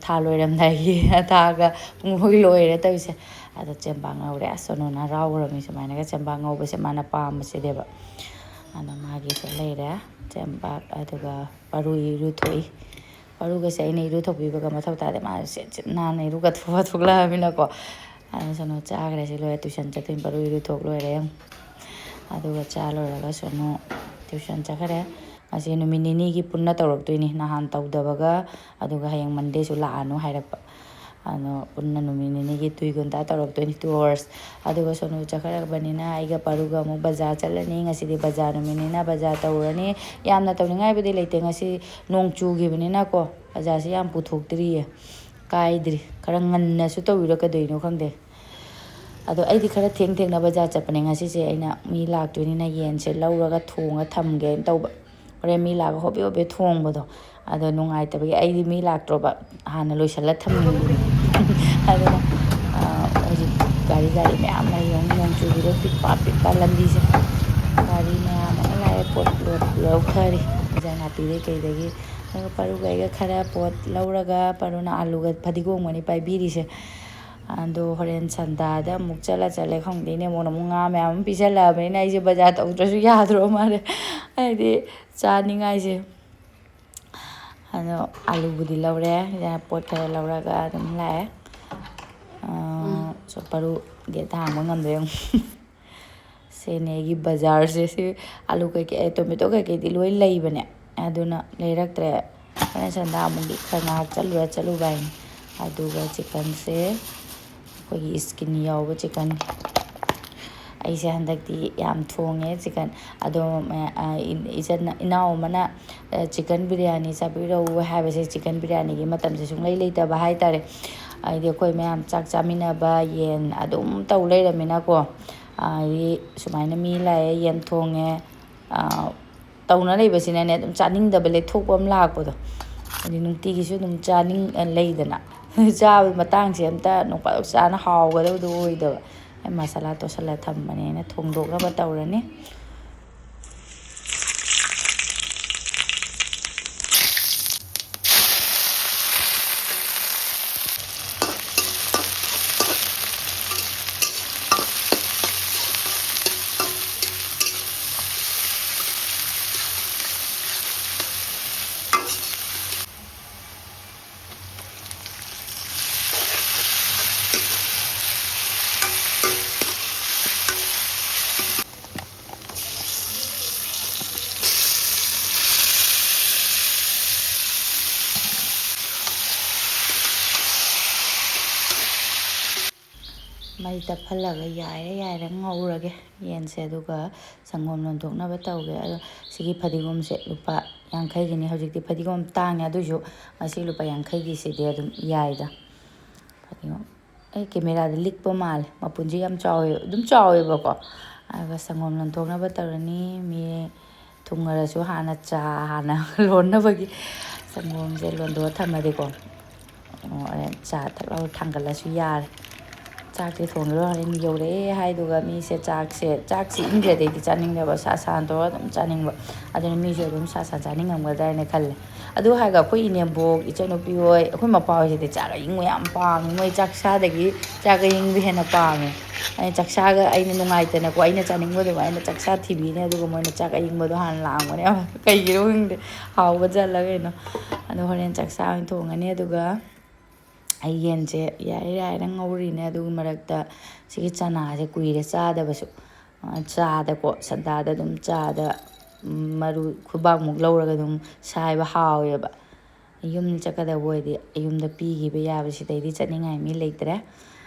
ꯊꯥ ꯂꯣꯏꯔꯝꯗꯥꯏꯒꯤ ꯑꯇꯥꯒ ꯄꯨꯡ ꯐꯥꯎꯒꯤ ꯂꯣꯏꯔꯦ ꯇꯧꯔꯤꯁꯦ꯫ ꯑꯗꯣ ꯆꯦꯡꯕꯥꯛ ꯉꯧꯔꯦ꯫ ꯑꯁ, ꯁꯣꯅꯨꯅ ꯍꯔꯥꯎꯈ꯭ꯔꯕꯅꯤ ꯁꯨꯃꯥꯏꯅꯒ ꯆꯦꯡꯕꯥꯛ ꯉꯧꯕꯁꯦ, ꯃꯥꯅ ꯄꯥꯝꯕꯁꯤꯗꯦꯕ꯫ ꯑꯗꯣ ꯃꯥꯒꯤꯁꯨ ꯂꯩꯔꯦ ꯆꯦꯡꯕꯥꯛ, ꯑꯗꯨꯒ ꯄꯔꯨ ꯏꯔꯨꯊꯣꯛꯏ꯫ ꯄꯔꯨꯒꯁꯦ ꯑꯩꯅ ꯏꯔꯨꯊꯣꯛꯄꯤꯕꯒ ꯃꯊꯧ ꯇꯥꯗꯦ꯫ ꯃꯥꯁꯦ ꯁꯦꯠ ꯁꯦꯠ ꯅꯥꯟꯅ ꯏꯔꯨꯒ ꯊꯣꯛꯑ ꯊꯣꯛꯂꯛꯑꯃꯤꯅꯀꯣ꯫ ꯑꯗꯨꯅ ꯁꯣꯅꯨ ꯆꯥꯈ꯭ꯔꯦ꯫ ꯁꯤ ꯂꯣꯏꯔꯦ, ꯇ꯭ꯌꯨꯁꯟ ꯆꯠꯇꯣꯏꯅꯤ꯫ ꯄꯔꯨ ꯏꯔꯨꯊꯣꯛ ꯂꯣꯏꯔꯦ꯫ ꯑꯗꯨꯒ ꯆꯥ ꯂꯣꯏꯔꯒ ꯁꯣꯅꯨ ꯇ꯭ꯌꯨꯁꯟ ꯆꯠꯈ꯭ꯔꯦ꯫ ꯉꯁꯤ ꯅꯨꯃꯤꯠ ꯅꯤꯅꯤꯒꯤ ꯄꯨꯟꯅ ꯇꯧꯔꯛꯇꯣꯏꯅꯤ, ꯅꯍꯥꯟ ꯇꯧꯗꯕꯒ꯫ ꯑꯗꯨꯒ ꯍꯌꯦꯡ ꯃꯟꯗꯦꯁꯨ ꯂꯥꯛꯑꯅꯨ ꯍꯥꯏꯔꯛꯄ꯫ ꯑꯗꯣ ꯄꯨꯟꯅ ꯅꯨꯃꯤꯠ ꯅꯤꯅꯤꯒꯤ ꯇꯨꯏ ꯒꯨꯟꯗꯥ ꯇꯧꯔꯛꯇꯣꯏꯅꯤ, two hours꯫ ꯑꯗꯨꯒ ꯁꯣꯅꯨ ꯆꯠꯈ꯭ꯔꯕꯅꯤꯅ ꯑꯩꯒ ꯄꯔꯨꯒ ꯑꯃꯨꯛ ꯕꯖꯥꯔ ꯆꯠꯂꯅꯤ꯫ ꯉꯁꯤꯗꯤ ꯕꯖꯥꯔ ꯅꯨꯃꯤꯠꯅꯤꯅ ꯕꯖꯥꯔ ꯇꯧꯔꯅꯤ꯫ ꯌꯥꯝꯅ ꯇꯧꯅꯤꯡꯉꯥꯏꯕꯨꯗꯤ ꯂꯩꯇꯦ, ꯉꯁꯤ ꯅꯣꯡ ꯆꯨꯈꯤꯕꯅꯤꯅꯀꯣ꯫ ꯕꯖꯥꯔꯁꯦ ꯌꯥꯝ ꯄꯨꯊꯣꯛꯇ꯭ꯔꯤꯌꯦ, ꯀꯥꯏꯗ꯭ꯔꯤ꯫ ꯈꯔ ꯉꯟꯅꯁꯨ ꯇꯧꯔꯤꯔꯥ ꯀꯩꯗꯧꯔꯤꯅꯣ ꯈꯪꯗꯦ꯫ ꯑꯗꯣ ꯑꯩꯗꯤ ꯈꯔ ꯊꯦꯡ ꯊꯦꯡꯅ ꯕꯖꯥꯔ ꯆꯠꯄꯅꯦ ꯉꯁꯤꯁꯦ꯫ ꯑꯩꯅ ꯃꯤ ꯂꯥꯛꯇꯣꯏꯅꯤꯅ ꯌꯦꯟꯁꯦ ꯂꯧꯔꯒ ꯊꯣꯡꯉ ꯊꯝꯒꯦꯅ ꯇꯧꯕ꯫ ꯍꯣꯔꯦꯟ ꯃꯤ ꯂꯥꯛꯑꯒ ꯍꯣꯕꯦ ꯍꯣꯕꯦ ꯊꯣꯡꯕꯗꯣ, ꯑꯗꯣ ꯅꯨꯡꯉꯥꯏꯇꯕꯒꯤ ꯑꯩꯗꯤ ꯃꯤ ꯂꯥꯛꯇ꯭ꯔꯣꯕ, ꯍꯥꯟꯅ ꯂꯣꯏꯁꯤꯜꯂ ꯊꯝꯅꯤꯡꯕꯅꯦ꯫ ꯑꯗꯨꯅ, ꯑ, ꯍꯧꯖꯤꯛ ꯒꯥꯔꯤ, ꯒꯥꯔꯤ ꯃꯌꯥꯝ ꯂꯩꯌꯦ꯫ ꯅꯣꯡ ꯆꯨꯕꯗ ꯄꯤꯠꯄꯥ ꯄꯤꯠꯄꯥ ꯂꯝꯕꯤꯁꯦ꯫ ꯒꯥꯔꯤ ꯃꯌꯥꯝ ꯑꯃ ꯂꯥꯛꯑꯦ, ꯄꯣꯠ ꯂꯣꯠ ꯂꯧꯊꯔꯤ꯫ ꯏꯟꯖꯥꯡ ꯅꯥꯄꯤꯗꯩ ꯀꯩꯗꯒꯤ꯫ ꯑꯗꯨꯒ ꯄꯔꯨꯒ ꯑꯩꯒ ꯈꯔ ꯄꯣꯠ ꯂꯧꯔꯒ, ꯄꯔꯨꯅ ꯑꯥꯂꯨꯒ ꯐꯗꯤꯒꯣꯝꯒꯅꯤ ꯄꯥꯏꯕꯤꯔꯤꯁꯦ꯫ ꯑꯗꯣ ꯍꯣꯔꯦꯟ ꯁꯟꯗꯥꯗ ꯑꯃꯨꯛ ꯆꯠꯂ ꯆꯠꯂꯦ ꯈꯪꯗꯦ꯫ ꯏꯅꯦꯝꯕꯣꯛꯅ ꯑꯃꯨꯛ ꯉꯥ ꯃꯌꯥꯝ ꯑꯃ ꯄꯤꯁꯜꯂꯛꯑꯕꯅꯤꯅ ꯑꯩꯁꯦ ꯕꯖꯥꯔ ꯇꯧꯗ꯭ꯔꯁꯨ ꯌꯥꯗ꯭ꯔꯣ ꯃꯥꯜꯂꯦ, ꯍꯥꯏꯗꯤ ꯆꯥꯅꯤꯡꯉꯥꯏꯁꯦ꯫ ꯑꯗꯣ ꯑꯥꯂꯨꯕꯨꯗꯤ ꯂꯧꯔꯦ, ꯄꯣꯠ ꯈꯔ ꯂꯧꯔꯒ ꯑꯗꯨꯝ ꯂꯥꯛꯑꯦ꯫ ꯑꯥ, ꯁꯣ ꯄꯔꯨ ꯒꯦꯠ ꯍꯥꯡꯕ ꯉꯝꯗ꯭ꯔꯦ ꯑꯃꯨꯛ꯫ ꯁꯤꯅꯦ ꯑꯩꯒꯤ ꯕꯖꯥꯔꯁꯦ꯫ ꯁꯤ ꯑꯥꯂꯨ ꯀꯩꯀꯩ, ꯇꯣꯃꯦꯇꯣ ꯀꯩꯀꯩꯗꯤ ꯂꯣꯏ ꯂꯩꯕꯅꯦ, ꯑꯗꯨꯅ ꯂꯩꯔꯛꯇ꯭ꯔꯦ꯫ ꯍꯣꯔꯦꯟ ꯁꯟꯗꯥ ꯑꯃꯨꯛ ꯈꯔ ꯉꯥꯏꯍꯥꯛ ꯆꯠꯂꯨꯔ ꯆꯠꯂꯨꯕ ꯍꯥꯏꯅꯤ꯫ ꯑꯗꯨꯒ ꯆꯤꯛꯀꯟꯁꯦ, ꯑꯩꯈꯣꯏꯒꯤ ꯁ꯭ꯀꯤꯟ ꯌꯥꯎꯕ ꯆꯤꯛꯀꯟ꯫ ꯑꯩꯁꯦ ꯍꯟꯗꯛꯇꯤ ꯌꯥꯝ ꯊꯣꯡꯉꯦ ꯆꯤꯛꯀꯟ꯫ ꯑꯗꯣ, ꯑ, ꯏꯆꯟ, ꯏꯅꯥꯎ ꯑꯃꯅ, ꯑ, ꯆꯤꯛꯀꯟ ꯕꯤꯔꯌꯥꯅꯤ ꯆꯥꯕꯤꯔꯛꯎ ꯍꯥꯏꯕꯁꯦ, ꯆꯤꯛꯀꯟ ꯕꯤꯔꯌꯥꯅꯤꯒꯤ ꯃꯇꯝꯁꯦ ꯁꯨꯡꯂꯩ ꯂꯩꯇꯕ ꯍꯥꯏꯇꯥꯔꯦ꯫ ꯍꯥꯏꯗꯤ ꯑꯩꯈꯣꯏ ꯃꯌꯥꯝ ꯆꯥꯛ ꯆꯥꯃꯤꯟꯅꯕ ꯌꯦꯟ ꯑꯗꯨꯝ ꯇꯧ ꯂꯩꯔꯝꯃꯤꯅꯀꯣ꯫ ꯑ, ꯍꯥꯏꯗꯤ ꯁꯨꯃꯥꯏꯅ ꯃꯤ ꯂꯥꯛꯑꯦ, ꯌꯦꯟ ꯊꯣꯡꯉꯦ, ꯑ, ꯇꯧꯅ ꯂꯩꯕꯁꯤꯅꯅꯦ, ꯑꯗꯨꯝ ꯆꯥꯅꯤꯡꯗꯕ ꯂꯦꯛꯊꯣꯛꯄ ꯑꯃ ꯂꯥꯛꯄꯗꯣ꯫ ꯍꯥꯏꯗꯤ ꯅꯨꯡꯇꯤꯒꯤꯁꯨ ꯑꯗꯨꯝ ꯆꯥꯅꯤꯡ-, ꯂꯩꯗꯅ꯫ ꯆꯥꯕ ꯃꯇꯥꯡꯁꯦ ꯑꯝꯇ ꯅꯣꯡꯐꯥꯗꯣꯛ ꯆꯥꯅ ꯍꯥꯎꯒꯗꯕꯗꯣ ꯑꯣꯏꯗꯕ꯫ ꯑꯩ ꯃꯁꯥꯂꯥ ꯇꯣꯠꯁꯤꯜꯂ ꯊꯝꯕꯅꯦꯅ ꯊꯣꯡꯗꯣꯛꯅꯕ ꯇꯧꯔꯅꯤ꯫ ꯃꯩ ꯇꯞꯍꯜꯂꯒ ꯌꯥꯏꯔ ꯌꯥꯏꯔ ꯉꯧꯔꯒꯦ ꯌꯦꯟꯁꯦ, ꯑꯗꯨꯒ ꯁꯪꯒꯣꯝ ꯂꯣꯟꯊꯣꯛꯅꯕ ꯇꯧꯒꯦ꯫ ꯑꯗꯣ ꯁꯤꯒꯤ ꯐꯗꯤꯒꯣꯝꯁꯦ ꯂꯨꯄꯥ ꯌꯥꯡꯈꯩꯒꯤꯅꯤ꯫ ꯍꯧꯖꯤꯛꯇꯤ ꯐꯗꯤꯒꯣꯝ ꯇꯥꯡꯉꯦ, ꯑꯗꯨꯏꯁꯨ ꯉꯁꯤ ꯂꯨꯄꯥ ꯌꯥꯡꯈꯩꯒꯤꯁꯤꯗꯤ ꯑꯗꯨꯝ ꯌꯥꯏꯗ꯫ ꯐꯗꯤꯒꯣꯝ ꯑꯩ ꯀꯦꯃꯦꯔꯥꯗ ꯂꯤꯛꯄ ꯃꯥꯜꯂꯦ, ꯃꯄꯨꯟꯁꯤ ꯌꯥꯝ ꯆꯥꯎꯋꯦ, ꯑꯗꯨꯝ ꯆꯥꯎꯋꯦꯕꯀꯣ꯫ ꯑꯗꯨꯒ ꯁꯪꯒꯣꯝ ꯂꯣꯟꯊꯣꯛꯅꯕ ꯇꯧꯔꯅꯤ꯫ ꯃꯤ ꯊꯨꯡꯉꯔꯁꯨ ꯍꯥꯟꯅ ꯆꯥ ꯍꯥꯟꯅ ꯂꯣꯟꯅꯕꯒꯤ ꯁꯪꯒꯣꯝꯁꯦ ꯂꯣꯟꯗꯣꯛꯑ ꯊꯝꯃꯗꯤꯀꯣ, ꯑꯣ, ꯆꯥ ꯊꯛ ꯂꯥꯎ ꯊꯥꯡꯒꯠꯂꯁꯨ ꯌꯥꯔꯦ꯫ ꯆꯥꯛꯁꯦ ꯊꯣꯡꯗꯣꯏꯔꯣ ꯍꯣꯔꯦꯟ ꯌꯧꯔꯛꯑꯦ ꯍꯥꯏꯗꯨꯒ ꯃꯤꯁꯦ ꯆꯥꯛꯁꯦ, ꯆꯥꯛꯁꯦ ꯏꯪꯗ꯭ꯔꯗꯤ ꯑꯩꯗꯤ ꯆꯥꯅꯤꯡꯗꯦꯕ, ꯁꯥ ꯁꯥꯅ ꯇꯧꯔꯒ ꯑꯗꯨꯝ ꯆꯥꯅꯤꯡꯕ꯫ ꯑꯗꯨꯅ ꯃꯤꯁꯨ ꯑꯗꯨꯝ ꯁꯥ ꯁꯥ ꯆꯥꯅꯤꯡꯉꯝꯒꯗ꯭ꯔꯥ ꯍꯥꯏꯅ ꯈꯜꯂꯦ꯫ ꯑꯗꯨ ꯍꯥꯏꯔꯒ ꯑꯩꯈꯣꯏ ꯏꯅꯦꯝꯕꯣꯛ, ꯏꯆꯟꯅꯨꯄꯤ ꯍꯣꯏ, ꯑꯩꯈꯣꯏ ꯃꯄꯥ ꯍꯣꯏꯁꯤꯗꯤ ꯆꯥꯛ ꯑꯏꯪꯕ ꯌꯥꯝ ꯄꯥꯝꯃꯤ꯫ ꯃꯣꯏ ꯆꯥꯛꯁꯥꯗꯒꯤ ꯆꯥꯛ ꯑꯏꯪꯕ ꯍꯦꯟꯅ ꯄꯥꯝꯃꯦ꯫ ꯑꯩ ꯆꯥꯛꯁꯥꯒ ꯑꯩꯅ ꯅꯨꯡꯉꯥꯏꯇꯅꯀꯣ, ꯑꯩꯅ ꯆꯥꯅꯤꯡꯕ ꯑꯗꯨꯃꯥꯏꯅ ꯆꯥꯛꯁꯥ ꯊꯤꯕꯤꯅꯦ, ꯑꯗꯨꯒ ꯃꯣꯏꯅ ꯆꯥꯛ ꯑꯏꯪꯕꯗꯣ ꯍꯥꯟꯅ ꯂꯥꯡꯕꯅꯦ꯫ ꯀꯩꯒꯤꯅꯣ ꯈꯪꯗꯦ, ꯍꯥꯎꯕ ꯖꯠꯂ ꯀꯩꯅꯣ꯫ ꯑꯗꯣ ꯍꯣꯔꯦꯟ ꯆꯥꯛꯁꯥ ꯑꯣꯏꯅ ꯊꯣꯡꯉꯅꯤ꯫ ꯑꯗꯨꯒ ꯑꯩ ꯌꯦꯟꯁꯦ ꯌꯥꯏꯔ ꯌꯥꯏꯔ ꯉꯧꯔꯤꯅꯦ꯫ ꯑꯗꯨꯒꯤ ꯃꯔꯛꯇ ꯁꯤꯒꯤ ꯆꯅꯥꯁꯦ ꯀꯨꯏꯔꯦ ꯆꯥꯗꯕꯁꯨ꯫ ꯆꯥꯗꯀꯣ, ꯁꯟꯗꯥꯗ ꯑꯗꯨꯝ ꯆꯥꯗ ꯃꯔꯨ ꯈꯨꯕꯥꯛꯃꯨꯛ ꯂꯧꯔꯒ ꯑꯗꯨꯝ ꯁꯥꯏꯕ ꯍꯥꯎꯋꯦꯕ꯫ ꯌꯨꯝ ꯆꯠꯀꯗꯕ ꯑꯣꯏꯔꯗꯤ ꯌꯨꯝꯗ ꯄꯤꯈꯤꯕ ꯌꯥꯕ, ꯁꯤꯗꯩꯗꯤ ꯆꯠꯅꯤꯡꯉꯥꯏ ꯃꯤ ꯂꯩꯇ꯭ꯔꯦ꯫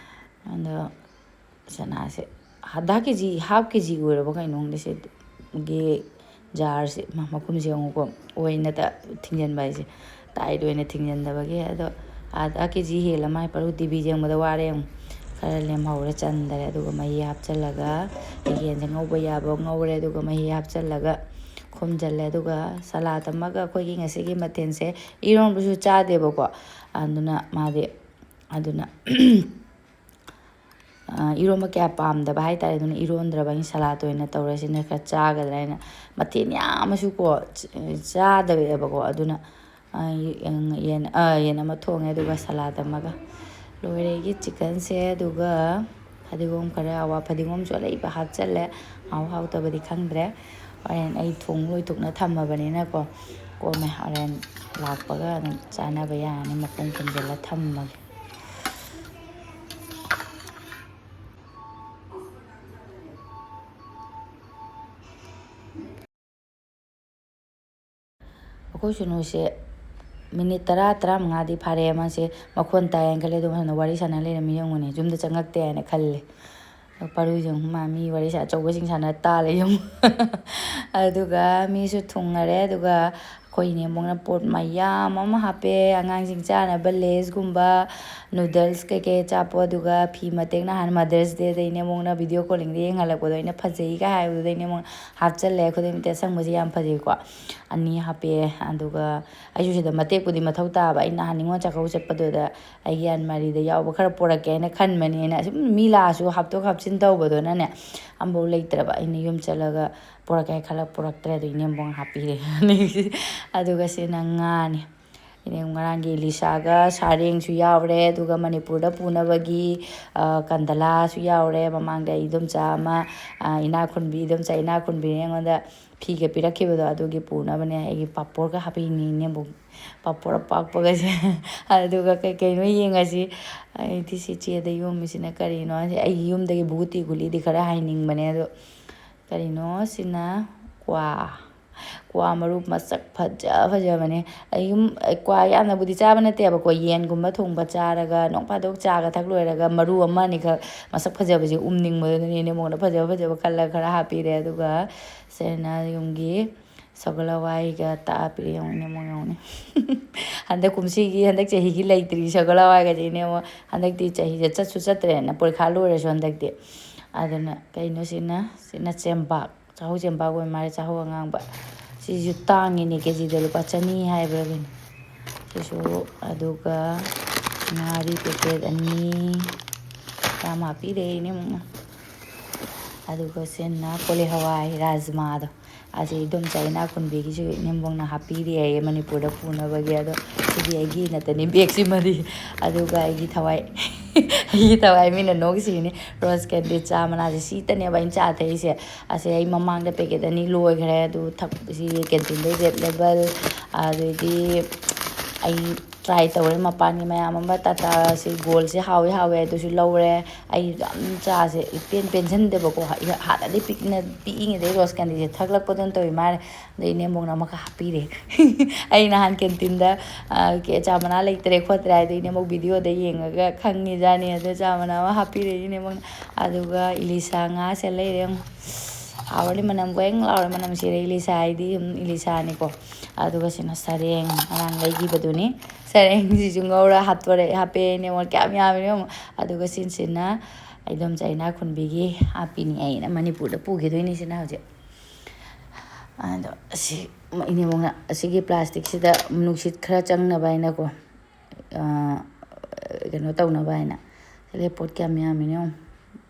ꯑꯗꯣ ꯆꯅꯥꯁꯦ ꯑꯗꯥ ꯀꯦ ꯖꯤ, ꯍꯥꯐ ꯀꯦ ꯖꯤ ꯑꯣꯏꯔꯕ ꯀꯩꯅꯣ ꯈꯪꯗꯦ꯫ ꯁꯤꯒꯤ ꯖꯥꯔꯁꯦ ꯃ-, ꯃꯈꯨꯝꯁꯦ ꯌꯦꯡꯉꯨꯀꯣ, ꯑꯣꯏꯅ ꯊꯤꯡꯖꯤꯟꯕ ꯍꯥꯏꯁꯦ, ꯇꯥꯏꯠ ꯑꯣꯏꯅ ꯊꯤꯡꯖꯤꯟꯗꯕꯒꯤ꯫ ꯑꯗꯣ ꯑꯥꯗ ꯀꯦ ꯖꯤ ꯍꯦꯜꯂ ꯃꯥꯏ ꯄꯔꯨ ꯇꯤ ꯚꯤ ꯌꯦꯡꯕꯗ ꯋꯥꯔꯦ ꯑꯃꯨꯛ꯫ ꯈꯔ ꯂꯦꯝꯍꯧꯔꯦ, ꯆꯟꯗꯔꯦ꯫ ꯑꯗꯨꯒ ꯃꯍꯤ ꯍꯥꯞꯆꯤꯜꯂꯒ ꯌꯦꯟꯁꯦ ꯉꯧꯕ ꯌꯥꯕ ꯉꯧꯔꯦ꯫ ꯑꯗꯨꯒ ꯃꯍꯤ ꯍꯥꯞꯆꯤꯜꯂꯒ ꯈꯨꯝꯖꯤꯜꯂꯦ꯫ ꯑꯗꯨꯒ ꯁꯂꯥꯠ ꯑꯃꯒ ꯑꯩꯈꯣꯏꯒꯤ ꯉꯁꯤꯒꯤ ꯃꯊꯦꯜꯁꯦ, ꯏꯔꯣꯟꯕꯁꯨ ꯆꯥꯗꯦꯕꯀꯣ꯫ ꯑꯗꯨꯅ ꯃꯥꯗꯤ, ꯑꯗꯨꯅ ꯏꯔꯣꯟꯕ ꯀꯌꯥ ꯄꯥꯝꯗꯕ ꯍꯥꯏꯇꯥꯔꯦ꯫ ꯑꯗꯨꯅ ꯏꯔꯣꯟꯗ꯭ꯔꯕ, ꯑꯩꯅ ꯁꯂꯥꯠ ꯑꯣꯏꯅ ꯇꯧꯔꯁꯤꯅ ꯈꯔ ꯆꯥꯒꯗ꯭ꯔꯥ ꯍꯥꯏꯅ꯫ ꯃꯊꯦꯜ ꯌꯥꯝꯃꯁꯨꯀꯣ ꯆꯥꯗꯕꯑꯦꯕꯀꯣ꯫ ꯑꯗꯨꯅ ꯌꯦꯟ, ꯌꯦꯟ ꯑꯃ ꯊꯣꯡꯉꯦ, ꯑꯗꯨꯒ ꯁꯂꯥꯠ ꯑꯃꯒ꯫ ꯂꯣꯏꯔꯦ ꯑꯩꯒꯤ ꯆꯤꯛꯀꯟꯁꯦ꯫ ꯑꯗꯨꯒ ꯐꯗꯤꯒꯣꯝ ꯈꯔ, ꯑꯋꯥ ꯐꯗꯤꯒꯣꯝꯁꯨ ꯑꯂꯩꯕ ꯍꯥꯞꯆꯜꯂꯦ꯫ ꯍꯥꯎ ꯍꯥꯎꯇꯕꯗꯤ ꯈꯪꯗ꯭ꯔꯦ꯫ ꯍꯣꯔꯦꯟ ꯑꯩ ꯊꯣꯡ ꯂꯣꯏꯊꯣꯛꯅ ꯊꯝꯃꯕꯅꯤꯅꯀꯣ, ꯀꯣꯝꯃꯦ꯫ ꯍꯣꯔꯦꯟ ꯂꯥꯛꯄꯒ ꯑꯗꯨꯝ ꯆꯥꯅꯕ ꯌꯥꯔꯅꯤ꯫ ꯃꯈꯨꯝ ꯈꯨꯝꯖꯤꯜꯂ ꯊꯝꯃꯒꯦ꯫ ꯑꯩꯈꯣꯏ ꯁꯨꯅꯨꯁꯦ ꯃꯤꯅꯤꯠ ꯇꯔꯥ, ꯇꯔꯥꯃꯉꯥꯗꯤ ꯐꯥꯔꯦ꯫ ꯃꯥꯁꯦ ꯃꯈꯣꯟ ꯇꯥꯏꯌꯦꯅ ꯈꯜꯂꯦ꯫ ꯑꯗꯨꯒ ꯁꯣꯝꯗ ꯋꯥꯔꯤ ꯁꯥꯟꯅ ꯂꯩꯔꯝꯃꯤ ꯌꯦꯡꯉꯨꯅꯦ꯫ ꯌꯨꯝꯗ ꯆꯪꯉꯛꯇꯦ ꯍꯥꯏꯅ ꯈꯜꯂꯦ꯫ ꯄꯥꯔꯨꯁꯦ ꯌꯦꯡꯉꯨ, ꯃꯥ ꯃꯤ ꯋꯥꯔꯤ ꯁꯥ-, ꯑꯆꯧꯕꯁꯤꯡ ꯁꯥꯟꯅ ꯇꯥ ꯂꯩ ꯌꯦꯡꯉꯨ꯫ ꯑꯗꯨꯒ ꯃꯤꯁꯨ ꯊꯨꯡꯉꯔꯦ꯫ ꯑꯗꯨꯒ ꯑꯩꯈꯣꯏ ꯏꯅꯦꯝꯕꯣꯛꯅ ꯄꯣꯠ ꯃꯌꯥꯝ ꯑꯃ ꯍꯥꯞꯄꯦ꯫ ꯑꯉꯥꯡꯁꯤꯡ ꯆꯥꯅꯕ ꯂꯦꯁꯀꯨꯝꯕ, ꯅꯨꯗꯜꯁ ꯀꯩꯀꯩ ꯑꯆꯥꯄꯣꯠ, ꯑꯗꯨꯒ ꯐꯤ ꯃꯇꯦꯛ, ꯅꯍꯥꯟ ꯃꯥꯗꯔꯁ ꯗꯦꯗ ꯏꯅꯦꯝꯕꯣꯛꯅ ꯚꯤꯗꯤꯑꯣ ꯀꯣꯂꯤꯡꯗ ꯌꯦꯡꯍꯜꯂꯛꯄꯗꯣ ꯑꯩꯅ ꯐꯖꯩꯒ ꯍꯥꯏꯕꯗꯨꯗ ꯏꯅꯦꯝꯕꯣꯛꯅ ꯍꯥꯞꯆꯜꯂꯦ꯫ ꯈꯨꯗꯩ ꯃꯇꯦꯛ ꯑꯁꯪꯕꯁꯦ ꯌꯥꯝ ꯐꯖꯩꯀꯣ꯫ ꯑꯅꯤ ꯍꯥꯞꯄꯦ꯫ ꯑꯗꯨꯒ ꯑꯩꯁꯨ ꯁꯤꯗ ꯃꯇꯦꯛꯄꯨꯗꯤ ꯃꯊꯧ ꯇꯥꯕ, ꯑꯩ ꯅꯍꯥꯟ ꯅꯤꯉꯣꯜ ꯆꯥꯛꯀꯧꯕ ꯆꯠꯄꯗꯨꯗ ꯑꯩꯒꯤ ꯑꯟꯃꯥꯔꯤꯗ ꯌꯥꯎꯕ ꯈꯔ ꯄꯣꯔꯛꯀꯦ ꯍꯥꯏꯅ ꯈꯟꯕꯅꯦꯅ꯫ ꯁꯨꯝ ꯃꯤ ꯂꯥꯛꯑꯁꯨ ꯍꯥꯞꯇꯣꯛ ꯍꯥꯞꯆꯤꯟ ꯇꯧꯕꯗꯨꯅꯅꯦ, ꯑꯝꯐꯥꯎ ꯂꯩꯇ꯭ꯔꯕ꯫ ꯑꯩꯅ ꯌꯨꯝ ꯆꯠꯂꯒ ꯄꯣꯔꯛꯀꯦ ꯍꯥꯏ ꯈꯜꯂꯒ ꯄꯣꯔꯛꯇ꯭ꯔꯦ꯫ ꯑꯗꯨ ꯏꯅꯦꯝꯕꯣꯛꯅ ꯍꯥꯞꯄꯤꯔꯦ꯫ ꯑꯗꯨꯒ ꯁꯤꯅ ꯉꯥꯅꯤ꯫ ꯏꯅꯦꯝ ꯉꯔꯥꯡꯒꯤ ꯏꯂꯤꯁꯥꯒ ꯁꯥꯔꯦꯡꯁꯨ ꯌꯥꯎꯔꯦ꯫ ꯑꯗꯨꯒ ꯃꯅꯤꯄꯨꯔꯗ ꯄꯨꯅꯕꯒꯤ, ꯑ, ꯀꯟꯗꯂꯥꯁꯨ ꯌꯥꯎꯔꯦ꯫ ꯃꯃꯥꯡꯗ ꯑꯩ ꯏꯗꯣꯝꯆꯥ ꯑꯃ, ꯑ, ꯏꯅꯥꯛ ꯈꯨꯟꯕꯤ, ꯏꯗꯣꯝꯆꯥ ꯏꯅꯥꯛ ꯈꯨꯟꯕꯤꯅ ꯑꯩꯉꯣꯟꯗ ꯐꯤꯒ ꯄꯤꯔꯛꯈꯤꯕꯗꯣ, ꯑꯗꯨꯒꯤ ꯄꯨꯅꯕꯅꯦ꯫ ꯑꯩꯒꯤ ꯄꯥꯄꯣꯔꯒ ꯍꯥꯞꯄꯤꯅꯤ ꯏꯅꯦꯝꯕꯣꯛ꯫ ꯄꯥꯄꯣꯔ ꯑꯄꯥꯛꯄꯒꯁꯦ꯫ ꯑꯗꯨꯒ ꯀꯩ ꯀꯩꯅꯣ ꯌꯦꯡꯉꯁꯤ꯫ ꯑꯩꯗꯤ ꯁꯤ ꯆꯦꯗ ꯌꯣꯝꯃꯤꯁꯤꯅ ꯀꯔꯤꯅꯣ? ꯑꯩꯒꯤ ꯌꯨꯝꯗꯒꯤ ꯕꯨꯒꯨꯇꯤ ꯒꯨꯂꯤꯗꯤ ꯈꯔ ꯍꯥꯏꯅꯤꯡꯕꯅꯦ, ꯑꯗꯣ ꯀꯔꯤꯅꯣ ꯁꯤꯅ? ꯀ꯭ꯋꯥ꯫ ꯀ꯭ꯋꯥ ꯃꯔꯨ ꯃꯁꯛ ꯐꯖ ꯐꯖꯕꯅꯦ꯫ ꯑꯩ ꯌꯨꯝ, ꯀ꯭ꯋꯥ ꯌꯥꯝꯅꯕꯨꯗꯤ ꯆꯥꯕ ꯅꯠꯇꯦꯕꯀꯣ, ꯌꯦꯟꯒꯨꯝꯕ ꯊꯣꯡꯕ ꯆꯥꯔꯒ, ꯅꯣꯡ ꯐꯥꯗꯣꯛ ꯆꯥꯒ ꯊꯛ ꯂꯣꯏꯔꯒ ꯃꯔꯨ ꯑꯃ ꯑꯅꯤꯈꯛ ꯃꯁꯛ ꯐꯖꯕꯁꯦ ꯎꯝꯅꯤꯡꯕꯗꯨꯅꯅꯦ ꯏꯅꯦꯝꯕꯣꯛꯅ ꯐꯖꯕ ꯐꯖꯕ ꯈꯜꯂꯒ ꯈꯔ ꯍꯥꯞꯄꯤꯔꯦ꯫ ꯑꯗꯨꯒ ꯁꯤꯅ ꯌꯨꯝꯒꯤ ꯁꯒꯣꯜ ꯍꯋꯥꯏꯒ ꯇꯥꯛꯑ ꯄꯤꯔꯛꯑꯦ꯫ ꯌꯦꯡꯉꯨꯅꯦ, ꯃꯣꯏ ꯌꯦꯡꯉꯨꯅꯦ꯫ ꯍꯟꯗꯛ ꯀꯨꯝꯁꯤꯒꯤ, ꯍꯟꯗꯛ ꯆꯍꯤꯒꯤ ꯂꯩꯇ꯭ꯔꯤ ꯁꯒꯣꯜ ꯍꯋꯥꯏꯒꯗꯤ ꯏꯅꯦꯝꯕꯣꯛ꯫ ꯍꯟꯗꯛꯇꯤ ꯆꯍꯤꯁꯦ ꯆꯠꯁꯨ ꯆꯠꯇ꯭ꯔꯦꯅ, ꯄꯔꯤꯈꯥ ꯂꯣꯏꯔꯁꯨ ꯍꯟꯗꯛꯇꯤ꯫ ꯑꯗꯨꯅ ꯀꯩꯅꯣ ꯁꯤꯅ? ꯁꯤꯅ ꯆꯦꯡꯄꯥꯛ꯫ ꯆꯥꯍꯧ ꯆꯦꯡꯄꯥꯛ ꯑꯣꯏ ꯃꯥꯜꯂꯦ, ꯆꯥꯍꯧ ꯑꯉꯥꯡꯕ꯫ ꯁꯤꯁꯨ ꯇꯥꯡꯉꯤꯅꯦ, ꯀꯦꯖꯤꯗ ꯂꯨꯄꯥ ꯆꯅꯤ ꯍꯥꯏꯕ꯭ꯔꯥ ꯀꯩꯅꯣ꯫ ꯁꯤꯁꯨ, ꯑꯗꯨꯒ ꯉꯥꯔꯤ packet ꯑꯅꯤ, ꯌꯥꯝ ꯍꯥꯞꯄꯤꯔꯦ ꯏꯅꯦꯝꯕꯣꯛꯅ꯫ ꯑꯗꯨꯒ ꯁꯤꯅ ꯀꯣꯂꯤ ꯍꯋꯥꯏ, ꯔꯥꯖꯃꯥꯗꯣ꯫ ꯑꯁꯤ ꯏꯗꯣꯝꯆꯥ ꯏꯅꯥꯛ ꯈꯨꯟꯕꯤꯒꯤꯁꯨ ꯏꯅꯦꯝꯕꯣꯛꯅ ꯍꯥꯞꯄꯤꯔꯦ ꯍꯥꯏꯌꯦ ꯃꯅꯤꯄꯨꯔꯗ ꯄꯨꯅꯕꯒꯤ꯫ ꯑꯗꯣ ꯁꯤꯗꯤ ꯑꯩꯒꯤ ꯅꯠꯇꯅꯤ, bag ꯁꯤꯃꯗꯤ꯫ ꯑꯗꯨꯒ ꯑꯩꯒꯤ ꯊꯋꯥꯏ, ꯑꯩꯒꯤ ꯊꯋꯥꯏ ꯃꯤꯅ ꯅꯣꯛꯁꯤꯅꯤ꯫ Rose candy ꯆꯥ ꯃꯅꯥꯁꯦ ꯁꯤꯇꯅꯦꯕ ꯑꯩꯅ ꯆꯥ ꯊꯛꯏꯁꯦ꯫ ꯑꯁꯦ ꯑꯩ ꯃꯃꯥꯡꯗ packet ꯑꯅꯤ ꯂꯣꯏꯈ꯭ꯔꯦ꯫ ꯑꯗꯨ ꯊꯛ-, ꯁꯤ canteen ꯗꯩ Red Label, ꯑꯗꯩꯗꯤ ꯑꯩ ꯇ꯭ꯔꯥꯏ ꯇꯧꯔꯦ ꯃꯄꯥꯟꯒꯤ ꯃꯌꯥꯝ ꯑꯃ꯫ ꯇꯥꯇꯥꯁꯤ ꯒꯣꯜꯁꯦ ꯍꯥꯎꯋꯤ ꯍꯥꯎꯋꯦ ꯑꯗꯨꯁꯨ ꯂꯧꯔꯦ꯫ ꯑꯩ ꯌꯥꯝ ꯆꯥꯁꯦ ꯏꯄꯦꯟ ꯄꯦꯟꯁꯤꯟꯗꯦꯕꯀꯣ꯫ ꯍꯥꯟꯅꯗꯤ ꯄꯤꯛꯅ ꯄꯤꯛꯏꯉꯩꯗꯩ ꯔꯣꯁ ꯀꯦꯟꯗꯤꯁꯦ ꯊꯛꯂꯛꯄꯗꯨꯅ ꯇꯧꯋꯤ ꯃꯥꯅ꯫ ꯑꯗꯩ ꯏꯅꯦꯝꯕꯣꯛꯅ ꯑꯃꯈꯛ ꯍꯥꯞꯄꯤꯔꯦ꯫ ꯑꯩ ꯅꯍꯥꯟ ꯀꯦꯟꯇꯤꯟꯗ ꯆꯥ ꯃꯅꯥ ꯂꯩꯇ꯭ꯔꯦ ꯈꯣꯠꯇ꯭ꯔꯦ ꯍꯥꯏꯗꯣ ꯏꯅꯦꯝꯕꯣꯛ ꯚꯤꯗꯤꯑꯣꯗ ꯌꯦꯡꯉꯒ ꯈꯪꯉꯤꯖꯥꯠꯅꯤ꯫ ꯑꯗꯣ ꯆꯥ ꯃꯅꯥ ꯑꯃ ꯍꯥꯞꯄꯤꯔꯦ ꯏꯅꯦꯝꯕꯣꯛꯅ꯫ ꯑꯗꯨꯒ ꯏꯂꯤꯁꯥ ꯉꯥꯁꯦ ꯂꯩꯔꯦ ꯌꯦꯡꯉꯣ꯫ ꯍꯥꯎꯔꯅꯤ, ꯃꯅꯝ ꯋꯦꯡ ꯂꯥꯎꯔꯦ꯫ ꯃꯅꯝ ꯆꯦꯜꯂꯦ꯫ ꯏꯂꯤꯁꯥ ꯍꯥꯏꯗꯤ ꯑꯗꯨꯝ ꯏꯂꯤꯁꯥꯅꯤꯀꯣ꯫ ꯑꯗꯨꯒ ꯁꯤꯅ ꯁꯔꯦꯡ, ꯉꯔꯥꯡ ꯂꯩꯈꯤꯕꯗꯨꯅꯤ꯫ ꯁꯔꯦꯡꯁꯤꯁꯨ ꯉꯧꯔ ꯍꯥꯞꯇꯣꯔꯦ꯫ ꯍꯥꯞꯄꯦ ꯏꯅꯦꯝꯕꯣꯛꯅ꯫ ꯀꯌꯥꯝ ꯌꯥꯝꯃꯤꯅꯣ ꯌꯦꯡꯉꯣ꯫ ꯑꯗꯨꯒ ꯁꯤꯁꯤꯅ ꯑꯩꯗꯣꯝꯆꯥ ꯏꯅꯥꯛꯈꯨꯟꯕꯤꯒꯤ ꯍꯥꯞꯄꯤꯅꯤ꯫ ꯑꯩꯅ ꯃꯅꯤꯄꯨꯔꯗ ꯄꯨꯈꯤꯗꯣꯏꯅꯤ ꯁꯤꯅ ꯍꯧꯖꯤꯛ꯫ ꯑꯗꯣ ꯑꯁꯤ ꯏꯅꯦꯝꯕꯣꯛꯅ ꯑꯁꯤꯒꯤ ꯄ꯭ꯂꯥꯁꯇꯤꯛꯁꯤꯗ ꯅꯨꯡꯁꯤꯠ ꯈꯔ ꯆꯪꯅꯕ ꯍꯥꯏꯅꯀꯣ, ꯑꯥ, ꯀꯩꯅꯣ ꯇꯧꯅꯕ ꯍꯥꯏꯅ꯫ ꯁꯤꯗ ꯄꯣꯠ ꯀꯌꯥꯝ ꯌꯥꯝꯃꯤꯅꯣ ꯌꯦꯡꯉꯣ꯫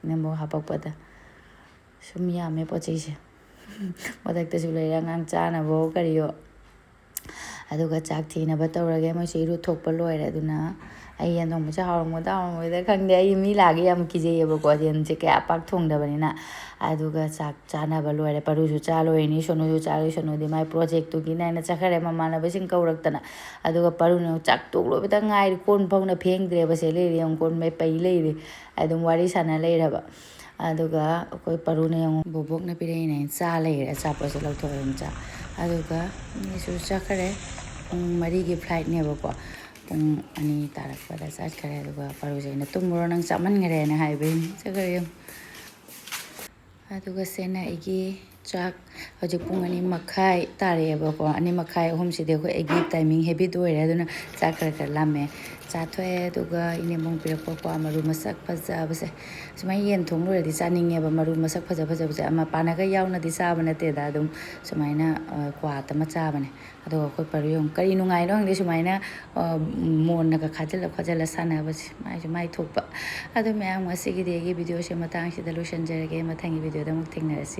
ꯏꯅꯦꯝꯕꯣꯛ ꯍꯥꯄꯛꯄꯗ ꯁꯨꯝ ꯌꯥꯝꯃꯦ ꯄꯣꯠ ꯆꯩꯁꯦ꯫ ꯃꯊꯛꯇꯁꯨ ꯂꯩꯔꯦ ꯑꯉꯥꯡ ꯆꯥꯅꯕꯋꯣ ꯀꯔꯤꯌꯣ꯫ ꯑꯗꯨꯒ ꯆꯥꯛ ꯊꯤꯅꯕ ꯇꯧꯔꯒꯦ꯫ ꯃꯣꯏꯁꯨ ꯏꯔꯨ ꯊꯣꯛꯄ ꯂꯣꯏꯔꯦ꯫ ꯑꯗꯨꯅ ꯑꯩ ꯌꯦꯟ ꯊꯣꯡꯕꯁꯦ ꯍꯥꯎꯔꯝꯒꯗ꯭ꯔꯥ ꯍꯥꯎꯔꯝꯃꯣꯏꯗ꯭ꯔꯥ ꯈꯪꯗꯦ꯫ ꯑꯩ ꯃꯤ ꯂꯥꯛꯑꯒ ꯌꯥꯝ ꯀꯤꯖꯩꯌꯦꯕꯀꯣ, ꯌꯦꯟꯁꯦ ꯀꯌꯥ ꯄꯥꯛ ꯊꯣꯡꯗꯕꯅꯤꯅ꯫ ꯑꯗꯨꯒ ꯆꯥꯛ ꯆꯥꯅꯕ ꯂꯣꯏꯔꯦ꯫ ꯄꯔꯨꯁꯨ ꯆꯥ ꯂꯣꯏꯔꯤꯅꯤ, ꯁꯣꯅꯨꯁꯨ ꯆꯥ ꯂꯣꯏꯔꯤ꯫ ꯁꯣꯅꯨꯗꯤ ꯃꯥꯏ ꯄ꯭ꯔꯣꯖꯦꯛꯇꯨꯒꯤꯅꯦ ꯍꯥꯏꯅ ꯆꯠꯈ꯭ꯔꯦ ꯃꯃꯥꯟꯅꯕꯁꯤꯡ ꯀꯧꯔꯛꯇꯅ꯫ ꯑꯗꯨꯒ ꯄꯔꯨꯅ ꯆꯥꯛ ꯇꯣꯛ ꯂꯣꯏꯕꯗ ꯉꯥꯏꯔꯤ, ꯀꯣꯟ ꯐꯥꯎꯅ ꯐꯦꯡꯗ꯭ꯔꯦꯕ꯫ ꯁꯦ ꯂꯩꯔꯤ ꯌꯦꯡꯉꯨ, ꯀꯣꯟ ꯃꯩ ꯄꯩ ꯂꯩꯔꯤ꯫ ꯑꯗꯨꯝ ꯋꯥꯔꯤ ꯁꯥꯟꯅ ꯂꯩꯔꯕ꯫ ꯑꯗꯨꯒ ꯑꯩꯈꯣꯏ ꯄꯔꯨꯅ ꯌꯦꯡꯉꯨ, ꯕꯣꯕꯣꯛꯅ ꯄꯤꯔꯛꯏꯅꯦ ꯍꯥꯏꯅ ꯆꯥ ꯂꯩꯔꯦ꯫ ꯑꯆꯥꯄꯣꯠꯁꯦ ꯂꯧꯊꯣꯛꯑ ꯑꯗꯨꯝ ꯆꯥ꯫ ꯑꯗꯨꯒ ꯃꯤꯁꯨ ꯆꯠꯈ꯭ꯔꯦ꯫ ꯄꯨꯡ ꯃꯔꯤꯒꯤ ꯐ꯭ꯂꯥꯏꯠꯅꯦꯕꯀꯣ꯫ ꯄꯨꯡ ꯑꯅꯤ ꯇꯥꯔꯛꯄꯗ ꯆꯠꯈ꯭ꯔꯦ꯫ ꯑꯗꯨꯒ ꯄꯔꯨꯁꯦ ꯑꯩꯅ "ꯇꯨꯝꯃꯨꯔꯣ, ꯅꯪ ꯆꯥꯃꯟꯈ꯭ꯔꯦꯅ" ꯍꯥꯏꯕꯩ ꯆꯠꯈ꯭ꯔꯦ ꯌꯦꯡꯉꯨ꯫ ꯑꯗꯨꯒ ꯁꯦꯅ ꯑꯩꯒꯤ ꯆꯥꯛ ꯍꯧꯖꯤꯛ ꯄꯨꯡ ꯑꯅꯤ ꯃꯈꯥꯏ ꯇꯥꯔꯛꯑꯦꯕꯀꯣ꯫ ꯑꯅꯤ ꯃꯈꯥꯏ, ꯑꯍꯨꯝꯁꯤꯗꯤ ꯑꯩꯈꯣꯏ ꯑꯩꯒꯤ ꯇꯥꯏꯃꯤꯡ ꯍꯦꯕꯤꯠ ꯑꯣꯏꯔꯦ꯫ ꯑꯗꯨꯅ ꯆꯥꯛ ꯈꯔ ꯈꯔ ꯂꯥꯝꯃꯦ꯫ ꯆꯥꯊꯣꯛꯑꯦ꯫ ꯑꯗꯨꯒ ꯏꯅꯦꯝꯕꯣꯛ ꯄꯤꯔꯛꯄ ꯀ꯭ꯋꯥ ꯃꯔꯨ ꯃꯁꯛ ꯐꯖꯕꯁꯦ꯫ ꯁꯨꯃꯥꯏꯅ ꯌꯦꯟ ꯊꯣꯡ ꯂꯣꯏꯔꯗꯤ ꯆꯥꯅꯤꯡꯉꯦꯕ꯫ ꯃꯔꯨ ꯃꯁꯛ ꯐꯖ ꯐꯖꯕꯁꯦ꯫ ꯃꯄꯥꯟꯅꯒ ꯌꯥꯎꯅꯗꯤ ꯆꯥꯕ ꯅꯠꯇꯦꯗ꯫ ꯑꯗꯨꯝ ꯁꯨꯃꯥꯏꯅ, ꯑ, ꯀ꯭ꯋꯥ ꯑꯃ ꯆꯥꯕꯅꯦ꯫ ꯑꯗꯨꯒ ꯑꯩꯈꯣꯏ ꯄꯔꯨ ꯌꯦꯡꯉꯨ꯫ ꯀꯔꯤ ꯅꯨꯡꯉꯥꯏꯅꯣ ꯈꯪꯗꯦ ꯁꯨꯃꯥꯏꯅ, ꯑ, ꯃꯣꯟꯅꯒ ꯈꯥꯖꯤꯜꯂ ꯈꯣꯠꯆꯜꯂ ꯁꯥꯟꯅꯕꯁꯦ꯫ ꯃꯥꯏꯁꯨ ꯃꯥꯏ ꯊꯣꯛꯄ꯫ ꯑꯗꯨ ꯃꯌꯥꯝ, ꯉꯁꯤꯒꯤꯗꯤ ꯑꯩꯒꯤ ꯚꯤꯗꯤꯑꯣꯁꯦ ꯃꯇꯥꯡꯁꯤꯗ ꯂꯣꯏꯁꯤꯟꯖꯔꯒꯦ꯫ ꯃꯊꯪꯒꯤ ꯚꯤꯗꯤꯑꯣꯗ ꯑꯃꯨꯛ ꯊꯦꯡꯅꯔꯁꯤ꯫